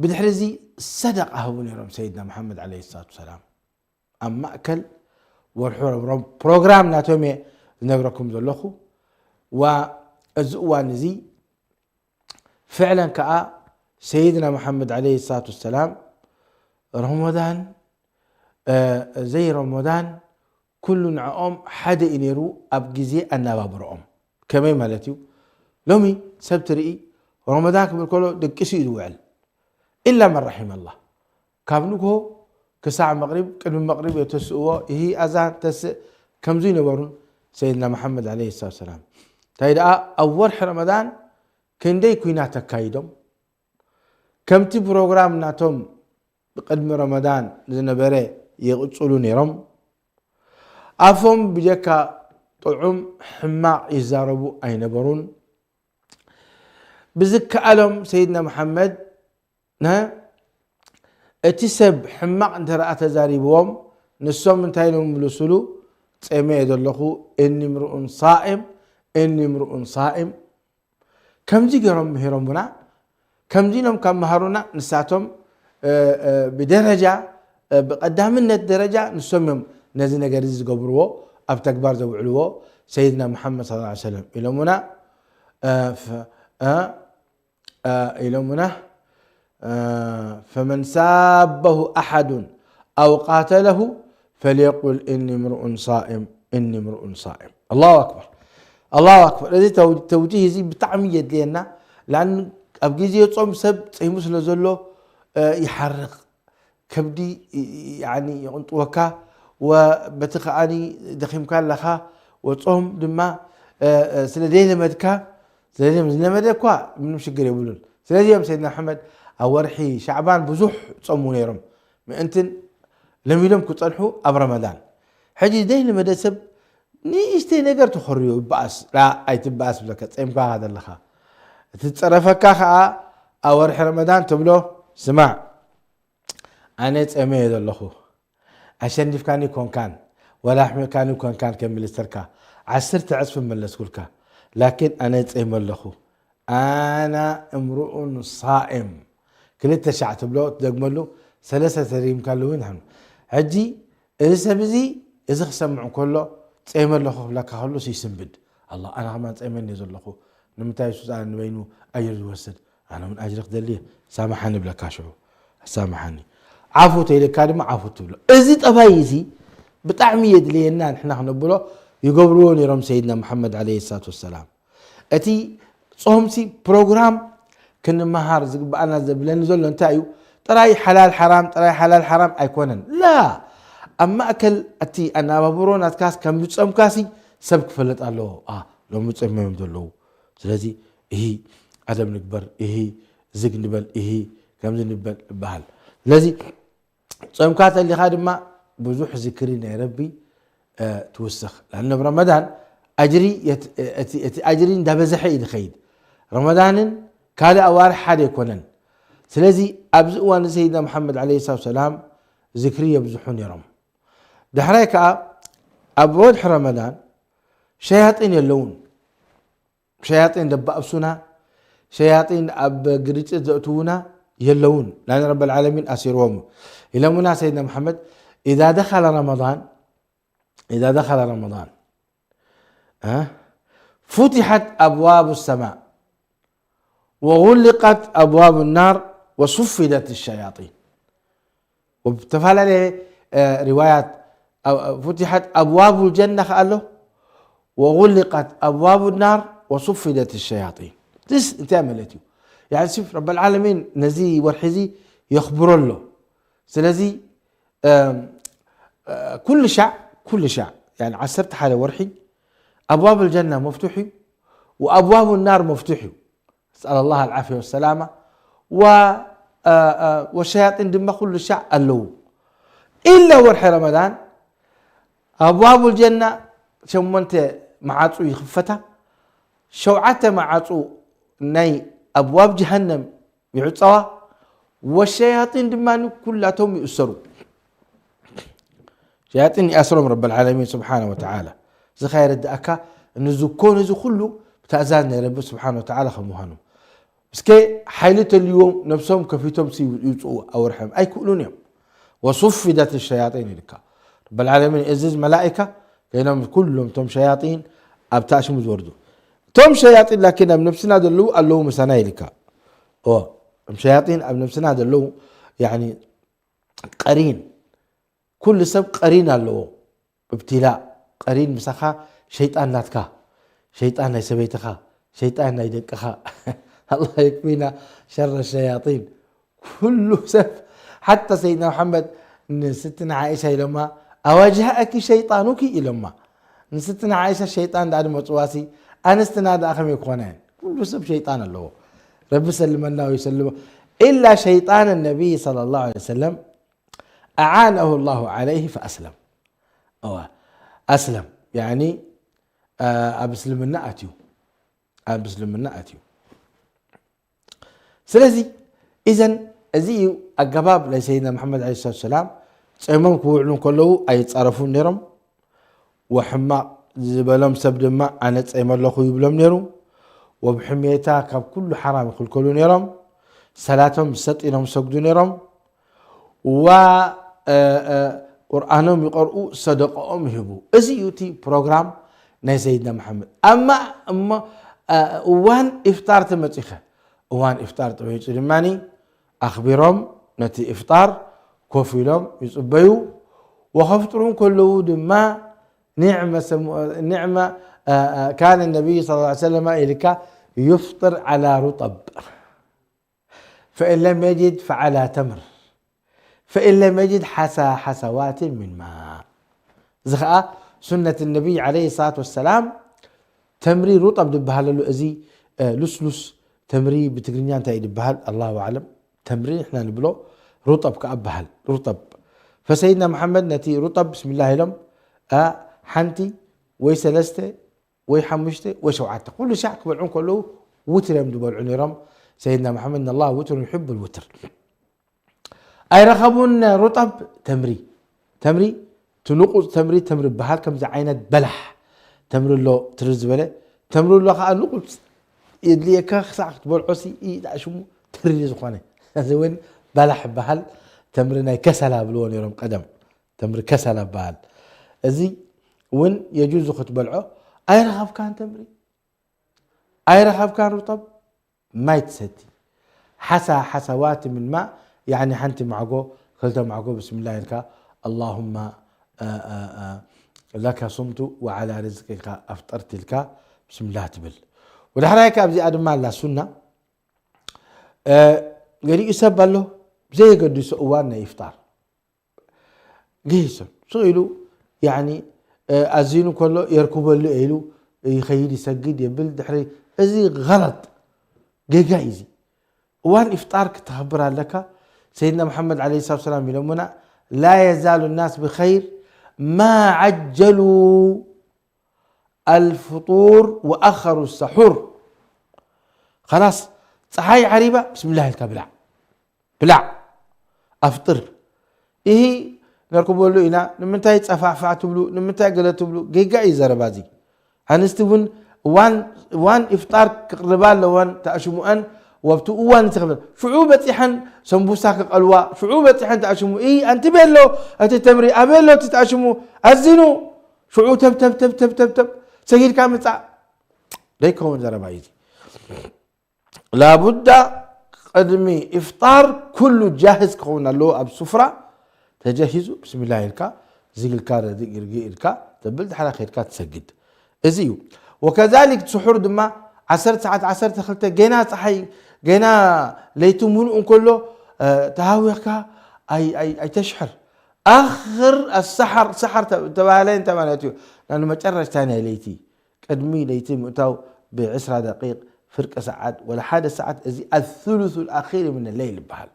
ብድሕሪ እዚ ሰደቃ ህቡ ነይሮም ሰይድና መሓመድ ዓለይሂ ሰላቱ ሰላም ኣብ ማእከል ወርሑ ረምሮም ፕሮግራም ናቶም እየ ዝነግረኩም ዘለኹ ዋ እዚ እዋን እዚ ፍዕለን ከዓ ሰይድና መሓመድ ዓለይሂ ሰላቱ ወሰላም ረመዳን ዘይ ረመዳን ኩሉ ንዕኦም ሓደ እዩ ነይሩ ኣብ ግዜ ኣናባብረኦም ከመይ ማለት እዩ ሎሚ ሰብ ትርኢ ረመዳን ክብል ከሎ ደቂሱ እዩ ዝውዕል ኢላ መን ረሒመ ኣላህ ካብ ንግሆ ክሳዕ መቕሪብ ቅድሚ መቕሪብ የተስእዎ ይሂ ኣዛን ተስእ ከምዙይ ነበሩን ሰይድና መሓመድ ዓለይሂ ሰላቱ ሰላም እንታይ ደኣ ኣብ ወርሒ ረመዳን ክንደይ ኩናት ኣካይዶም ከምቲ ፕሮግራም ናቶም ብቅድሚ ረመዳን ዝነበረ ይቕፅሉ ነይሮም ኣፎም ብጀካ ጥዑም ሕማቕ ይዛረቡ ኣይነበሩን ብዝከኣሎም ሰይድና መሓመድ እቲ ሰብ ሕማቕ እንተ ደኣ ተዛሪብዎም ንሶም እንታይ ኢሎም ይምልሱሉ ጸሚኤ ዘለኹ እኒ ምርኡን ሳእም እኒ ምርኡን ሳእም ከምዚ ገይሮም ምሂሮምና ከምዚ ኢሎም ካብ መሃሩና ንሳቶም ብደረጃ ብቀዳምነት ደረጃ ንሶም እዮም ነዚ ነገር እዚ ዝገብርዎ ኣብ ተግባር ዘውዕልዎ ሰይድና መሓመድ ስ ሰለም ኢሎምና ኢሎምና ፈመን ሳበሁ ኣሓዱን ኣው ቃተለሁ ፈልየቁል እኒ ምርኡን ሳኢም፣ እኒ ምርኡን ሳኢም። ኣላሁ ኣክበር፣ ኣላሁ ኣክበር። እዚ ተው- ተውጂህ እዚ ብጣዕሚ የድልየና። ላን ኣብ ግዜ ጾም ሰብ ጸይሙ ስለ ዘሎ ይሓርቕ፣ ከብዲ የቕንጥወካ፣ በቲ ከዓኒ ደኺምካ ኣለኻ። ወጾም ድማ ስለ ዘይለመድካ፣ ስለዚ ዝለመደ እኳ ምንም ሽግር የብሉን። ስለዚ እዮም ሰይድና መሓመድ ኣብ ወርሒ ሻዕባን ብዙሕ ጸሙ ነይሮም፣ ምእንትን ለሚዶም ክጸንሑ ኣብ ረመዳን። ሕጂ ዘይለመደ ሰብ ንእሽተይ ነገር ተኸርዮ ይበኣስ። ላ፣ ኣይትበኣስ ብለካ፣ ጸምካ ዘለኻ። እቲ ዝጸረፈካ ከኣ ኣብ ወርሒ ረመዳን ትብሎ፣ ስማዕ፣ ኣነ ጸመ እየ ዘለኹ። ኣሸኒፍካኒ ኮንካን፣ ወላ ኣሕሚቕካኒ ኮንካን ከም ሚኒስተርካ፣ ዓሰርተ ዕጽፊ መለስኩልካ። ላኪን ኣነ ጸይመ ኣለኹ። ኣና እምርኡን ሳእም። ክልተ ሻዕ ትብሎ፣ ትደግመሉ፣ ሰለስተ ተደጊምካሉ እውን ይሕም። ሕጂ፣ እዚ ሰብ እዚ፣ እዚ ክሰምዕ እንከሎ፣ ጸይመ ኣለኹ ክብለካ ከሎ ይስንብድ። ኣላ፣ ኣና ከማን ጸይመ እየ ዘለኹ። ንምንታይ እሱ ንበይኑ ኣጅሪ ዝወስድ? ኣነ እውን ኣጅሪ ክደሊ እየ። ሳምሓኒ ይብለካ ሽዑ። ሳምሓኒ። ዓፉ ተይልካ ድማ ዓፉ ትብሎ። እዚ ጠባይ እዚ ብጣዕሚ የድልየና ንሕና ክነብሎ ይገብርዎ ነይሮም ሰይድና መሓመድ ዓለይሂ ሰላቱ ወሰላም። እቲ ጾምሲ ፕሮግራም ክንመሃር ዝግብኣና ዘብለኒ ዘሎ እንታይ እዩ? ጥራይ ሓላል ሓራም፣ ጥራይ ሓላል ሓራም ኣይኮነን። ላ! ኣብ ማእከል እቲ ኣነባብሮ ናትካስ ከም ዝጸምካሲ ሰብ ክፈልጥ ኣለዎ። ኣ፣ ሎሚ ጾም እዮም ዘለዉ። ስለዚ፣ እሂ፣ ኣደብ ንግበር፣ እሂ፣ ዝግ ንበል፣ እሂ፣ ከምዚ ንበል ይበሃል። ስለዚ፣ ጾምካ ተሊኻ ድማ ብዙሕ ዝክሪ ናይ ረቢ፣ እ፣ ትውስኽ። ላን ኣብ ረመዳን ኣጅሪ የት-፣ እቲ፣ እቲ ኣጅሪ እንዳበዝሐ እዩ ዝኸይድ። ረመዳንን ካልእ ኣዋርሕ ሓደ ኣይኮነን። ስለዚ ኣብዚ እዋን እዚ ሰይድና መሓመድ ዓለይሂ ሰላቱ ወሰላም ዝክሪ የብዝሑ ነይሮም። ዳሕራይ ከኣ ኣብ ወድሒ ረመዳን ሸያጢን የለውን። ሸያጢን ደባእሱና፣ ሸያጢን ኣብ ግርጭት ዘእትዉና የለውን። ላን ረበል ዓለሚን ኣሲርዎም። ኢሎምና ሰይድና መሓመድ፣ إذا دخل رمضان، إذا دخل رمضان، ها؟ فتحت أبواب السماء وغلقت أبواب النار وصفدت الشياطين. وبتفعل عليه، آه، روايات، آه، فتحت أبواب الجنة قال له، وغلقت أبواب النار وصفدت الشياطين. تس انت عملتي. يعني شوف، رب العالمين نزي والحزي يخبر له. سلزي، آم، آه، كل شع، كل شع، يعني عسرت حالة ورحي، أبواب الجنة مفتوحي وأبواب النار مفتوحي. نسأل الله العافية والسلامة. و، آه، آه، والشياطين ድማ ኩሉ ሻዕ ኣለዉ። إلا ወርሒ ረመዳን ኣብዋቡል ጀና ሸሞንተ መዓጹ ይኽፈታ፣ ሸውዓተ መዓጹ ናይ ኣብዋብ ጀሃነም ይዕጸዋ፣ ወሸያጢን ድማ ኩላቶም ይእሰሩ። ሸያጢን ይኣስሮም ረበል ዓለሚን ስብሓነ ወተዓላ። እዚ ኸ የረድኣካ፣ ንዝኮነ እዚ ኩሉ ብትእዛዝ ናይ ረቢ ስብሓነ ወተዓላ ከም ምዃኑ። እስከ ሓይሊ ተልዎም ነብሶም ከፊቶም ሲ ይውፅኡ ኣወርሖም ኣይክእሉን እዮም። ወሱፊደት ሸያጢን ኢልካ ረበል ዓለሚን እዝዝ መላኢካ ከይኖም ኩሎም እቶም ሸያጢን ኣብ ታሽሙ ዝወርዱ። እቶም ሸያጢን ላኪን ኣብ ነብስና ዘለዉ ኣለዉ ምሳና ኢልካ። ኦ፣ እቶም ሸያጢን ኣብ ነብስና ዘለዉ፣ ያኒ፣ ቀሪን፣ ኩሉ ሰብ ቀሪን ኣለዎ። እብትላእ፣ ቀሪን ምሳኻ ሸይጣን ናትካ፣ ሸይጣን ናይ ሰበይትኻ፣ ሸይጣን ናይ ደቅኻ። ኣላህ የክፊና ሸረ ሸያጢን። ኩሉ ሰብ፣ ሓታ ሰይድና መሓመድ ንስትና ዓኢሻ ኢሎማ፣ "ኣዋጅሃእኪ ሸይጣኑኪ" ኢሎማ። ንስትና ዓኢሻ ሸይጣን ዳኣ ድመጽዋሲ፣ ኣንስትና ዳኣ ከመይ ክኾና እየን? ኩሉ ሰብ ሸይጣን ኣለዎ። ረቢ ሰልመና ወይሰልሞ። ኢላ ሸይጣን ነቢይ ሰለላሁ ዐለይሂ ወሰለም፣ أعانه الله عليه فأسلم. እዋ፣ ኣስለም፣ ያኒ፣ አ፣ ኣብ እስልምና ኣትዩ። ኣብ እስልምና ኣትዩ። ስለዚ፣ ኢዘን፣ እዚ እዩ ኣገባብ ናይ ሰይድና መሓመድ ዓለይሂ ሰላቱ ወሰላም። ጾይሞም ክውዕሉ እንከለዉ ኣይጻረፉን ነይሮም። ወሕማቕ ዝበሎም ሰብ ድማ፣ "ኣነ ጸይመ ኣለኹ" ይብሎም ነይሩ። ወብሕሜታ ካብ ኩሉ ሓራም ይኽልከሉ ነይሮም። ሰላቶም ሰጥ ኢሎም ይሰግዱ ነይሮም። ዋ፣ እ፣ እ፣ ቁርኣኖም ይቐርኡ፣ ሰደቃኦም ይህቡ። እዚ እዩ እቲ ፕሮግራም ናይ ሰይድና መሓመድ። ኣማ እሞ፣ እ፣ እዋን ኢፍጣር ተመጺኸ፣ እዋን ኢፍጣር ተመጺኡ ድማኒ ኣኽቢሮም ነቲ ኢፍጣር ኮፍ ኢሎም ይጽበዩ። ወኸፍጥሩ ከለዉ ድማ ኒዕመ ሰሙ-፣ ኒዕመ፣ አ፣ አ፣ ካነ ነቢይ ሰለላሁ ዐለይሂ ወሰለመ ኢልካ ዩፍጥር ዐላ ሩጠብ። ፈኢን ለም የጅድ ፈዐላ ተምር። ፈኢን ለም የጅድ ሐሳ ሐሳዋትን ምን ማእ። እዚ ኸዓ ሱነት ነቢይ ዐለይሂ ሰላቱ ወሰላም ተምሪ ሩጠብ ዝበሃል ኣሎ። እዚ፣ እ፣ ሉስሉስ ተምሪ ብትግርኛ እንታይ እዩ ዝበሃል? ኣላሁ ኣዕለም። ተምሪ ንሕና ንብሎ ሩጠብ ከኣ በሃል። ሩጠብ። ፈሰይድና መሓመድ ነቲ ሩጠብ ብስሚላህ ኢሎም፣ እ፣ ሓንቲ ወይ ሰለስተ ወይ ሓሙሽተ ወይ ሸውዓተ ኩሉ ሻዕ ክበልዑ ከለዉ ውትር እዮም ዝበልዑ ነይሮም። ሰይድና መሓመድ፣ "ኢነላህ ውትሩን ዩሒቡል ውትር." ኣይረኸቡን ሩጠብ ተምሪ። ተምሪ፣ እቲ ንቑጽ ተምሪ፣ ተምሪ በሃል፣ ከምዚ ዓይነት በላሕ ተምሪ ኣሎ፣ ትርር ዝበለ ተምሪ ኣሎ፣ ከኣ ንቑጽ የድልየካ፣ ክሳዕ ክትበልዖ ሲ፣ ኢ፣ ሽሙ ትርሪ ዝኾነ። እዚ እውን በላሕ በሃል፣ ተምሪ ናይ ከሰላ ብልዎ ነይሮም ቀደም። ተምሪ ከሰላ በሃል። እዚ እውን የጁዙ ክትበልዖ። ኣይረኸብካን ተምሪ፣ ኣይረኸብካን ሩጠብ፣ ማይ ትሰቲ። ሓሳ ሓሳዋት ምን ማእ፣ ያኒ ሓንቲ ማዕጎ፣ ክልተ ማዕጎ ብስምላህ ኢልካ፣ ኣላሁማ፣ አ፣ አ፣ አ፣ ለከ ሱምቱ ወዓላ ርዝቂካ ኣፍጠርት ኢልካ ብስምላህ ትብል። ወዳሕራይ ካብዚኣ ድማ ኣላ ሱና፣ እ፣ ገሊኡ ሰብ ኣሎ፣ ብዘየገድሶ እዋን ናይ ኢፍጣር። ገይሶም ስቕ ኢሉ፣ ያኒ፣ እ፣ ኣዚኑ ከሎ የርክበሉ ኢሉ ይኸይድ ይሰግድ የብል። ድሕሪ እዚ ገለጥ፣ ጌጋ እዩ እዚ። እዋን ኢፍጣር ክተኽብር ኣለካ። ሰይድና መሓመድ ዓለይሂ ሰላቱ ወሰላም ኢሎምና፣ "ላ የዛሉ ናስ ብኸይር ማ ዓጀሉ ኣልፍጡር ወኣኸሩ ሰሑር." ኸላስ፣ ፀሓይ ዓሪባ፣ ብስምላህ ኢልካ ብላዕ። ብላዕ፣ ኣፍጥር። ኢሂ ነርክበሉ ኢና፣ ንምንታይ ጸፋዕፋዕ ትብሉ፣ ንምንታይ ገለ ትብሉ? ጌጋ እዩ ዘረባ እዚ። ኣንስቲ እውን እዋን፣ እዋን ኢፍጣር ክቕርባ ኣለወን፣ ተኣሽሙአን፣ ወብቲ እዋን እቲ ክብል። ሽዑ በጺሐን ሰምቡሳ ክቐልዋ፣ ሽዑ በጺሐን ተኣሽሙ። ኢሂ ኣንቲ ቤሎ እቲ ተምሪ፣ ኣበሎ እቲ ተኣሽሙ፣ ኣዚኑ። ሽዑ ተብ፣ ተብ፣ ተብ፣ ተብ፣ ተብ፣ ተብ፣ ሰጊድካ ምጻእ። ደይከውን ዘረባ እዩ እዚ። ላቡዳ ቅድሚ ኢፍጣር ኩሉ ጃህዝ ክኸውን ኣለዎ። ኣብ ሱፍራ ተጀሂዙ፣ ብስሚላህ ኢልካ፣ ዝግ ኢልካ፣ ርግእ ኢልካ ተብል፣ ድሕራ ከይድካ ትሰግድ። እዚ እዩ። ወከዛሊክ ስሑር ድማ ዓሰርተ ሰዓት፣ ዓሰርተ ክልተ፣ ገና ፀሓይ፣ ገና ለይቲ ሙሉእ እንከሎ፣ እ፣ ተሃዊኽካ ኣይ-፣ ኣይ-፣ ኣይተሽሕር። ኣኽር ኣሰሓር፣ ሰሓር ተ-፣ ተባህለ እንታይ ማለት እዩ? ናብ መጨረሽታ ናይ ለይቲ። ቅድሚ ለይቲ ምእታው ብዕስራ ደቂቕ፣ ፍርቂ ሰዓት፣ ወላ ሓደ ሰዓት፣ እዚ ኣሱሉሱል ኣኺር ምን ለይል ይበሃል።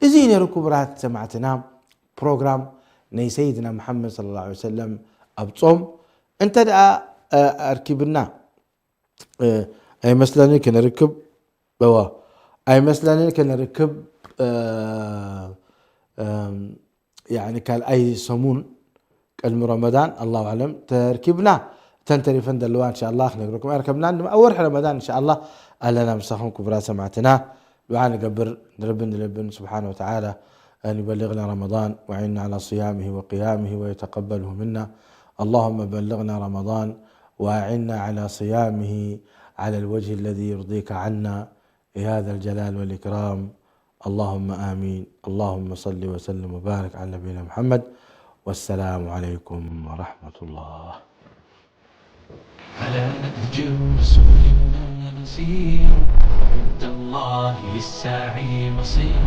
እዚ ነይሩ ክቡራት ሰማዕትና ፕሮግራም ናይ ሰይድና መሓመድ ሰለላሁ ዐለይሂ ወሰለም ኣብ ጾም። እንተ ደኣ፣ እ፣ ኣርኪብና፣ እ፣ ኣይመስለንን ክንርክብ፣ እዋ፣ ኣይመስለንን ክንርክብ፣ እ፣ እም፣ ያኒ ካልኣይ ሰሙን ቅድሚ ረመዳን፣ ኣላሁ ኣዕለም፣ ተርኪብና። እተን ተሪፈን ዘለዋ፣ እንሻኣላህ፣ ክነግረኩም ኣይርከብናን። ድማ ኣብ ወርሒ ረመዳን፣ እንሻኣላህ፣ ኣለና ምሳኹም፣ ክቡራት ሰማዕትና። ዱዓ ንገብር፣ ንረቢ ንልብን ስብሓነ ወተዓላ أن يبلغنا رمضان ويعنا على صيامه وقيامه ويتقبله منا. اللهم بلغنا رمضان وأعنا على صيامه على الوجه الذي يرضيك عنا يا ذا الجلال والإكرام. اللهم آمين. اللهم صل وسلم وبارك على نبينا محمد. والسلام عليكم ورحمة الله. على نهج رسولنا نسير، عند الله للسعي مصير.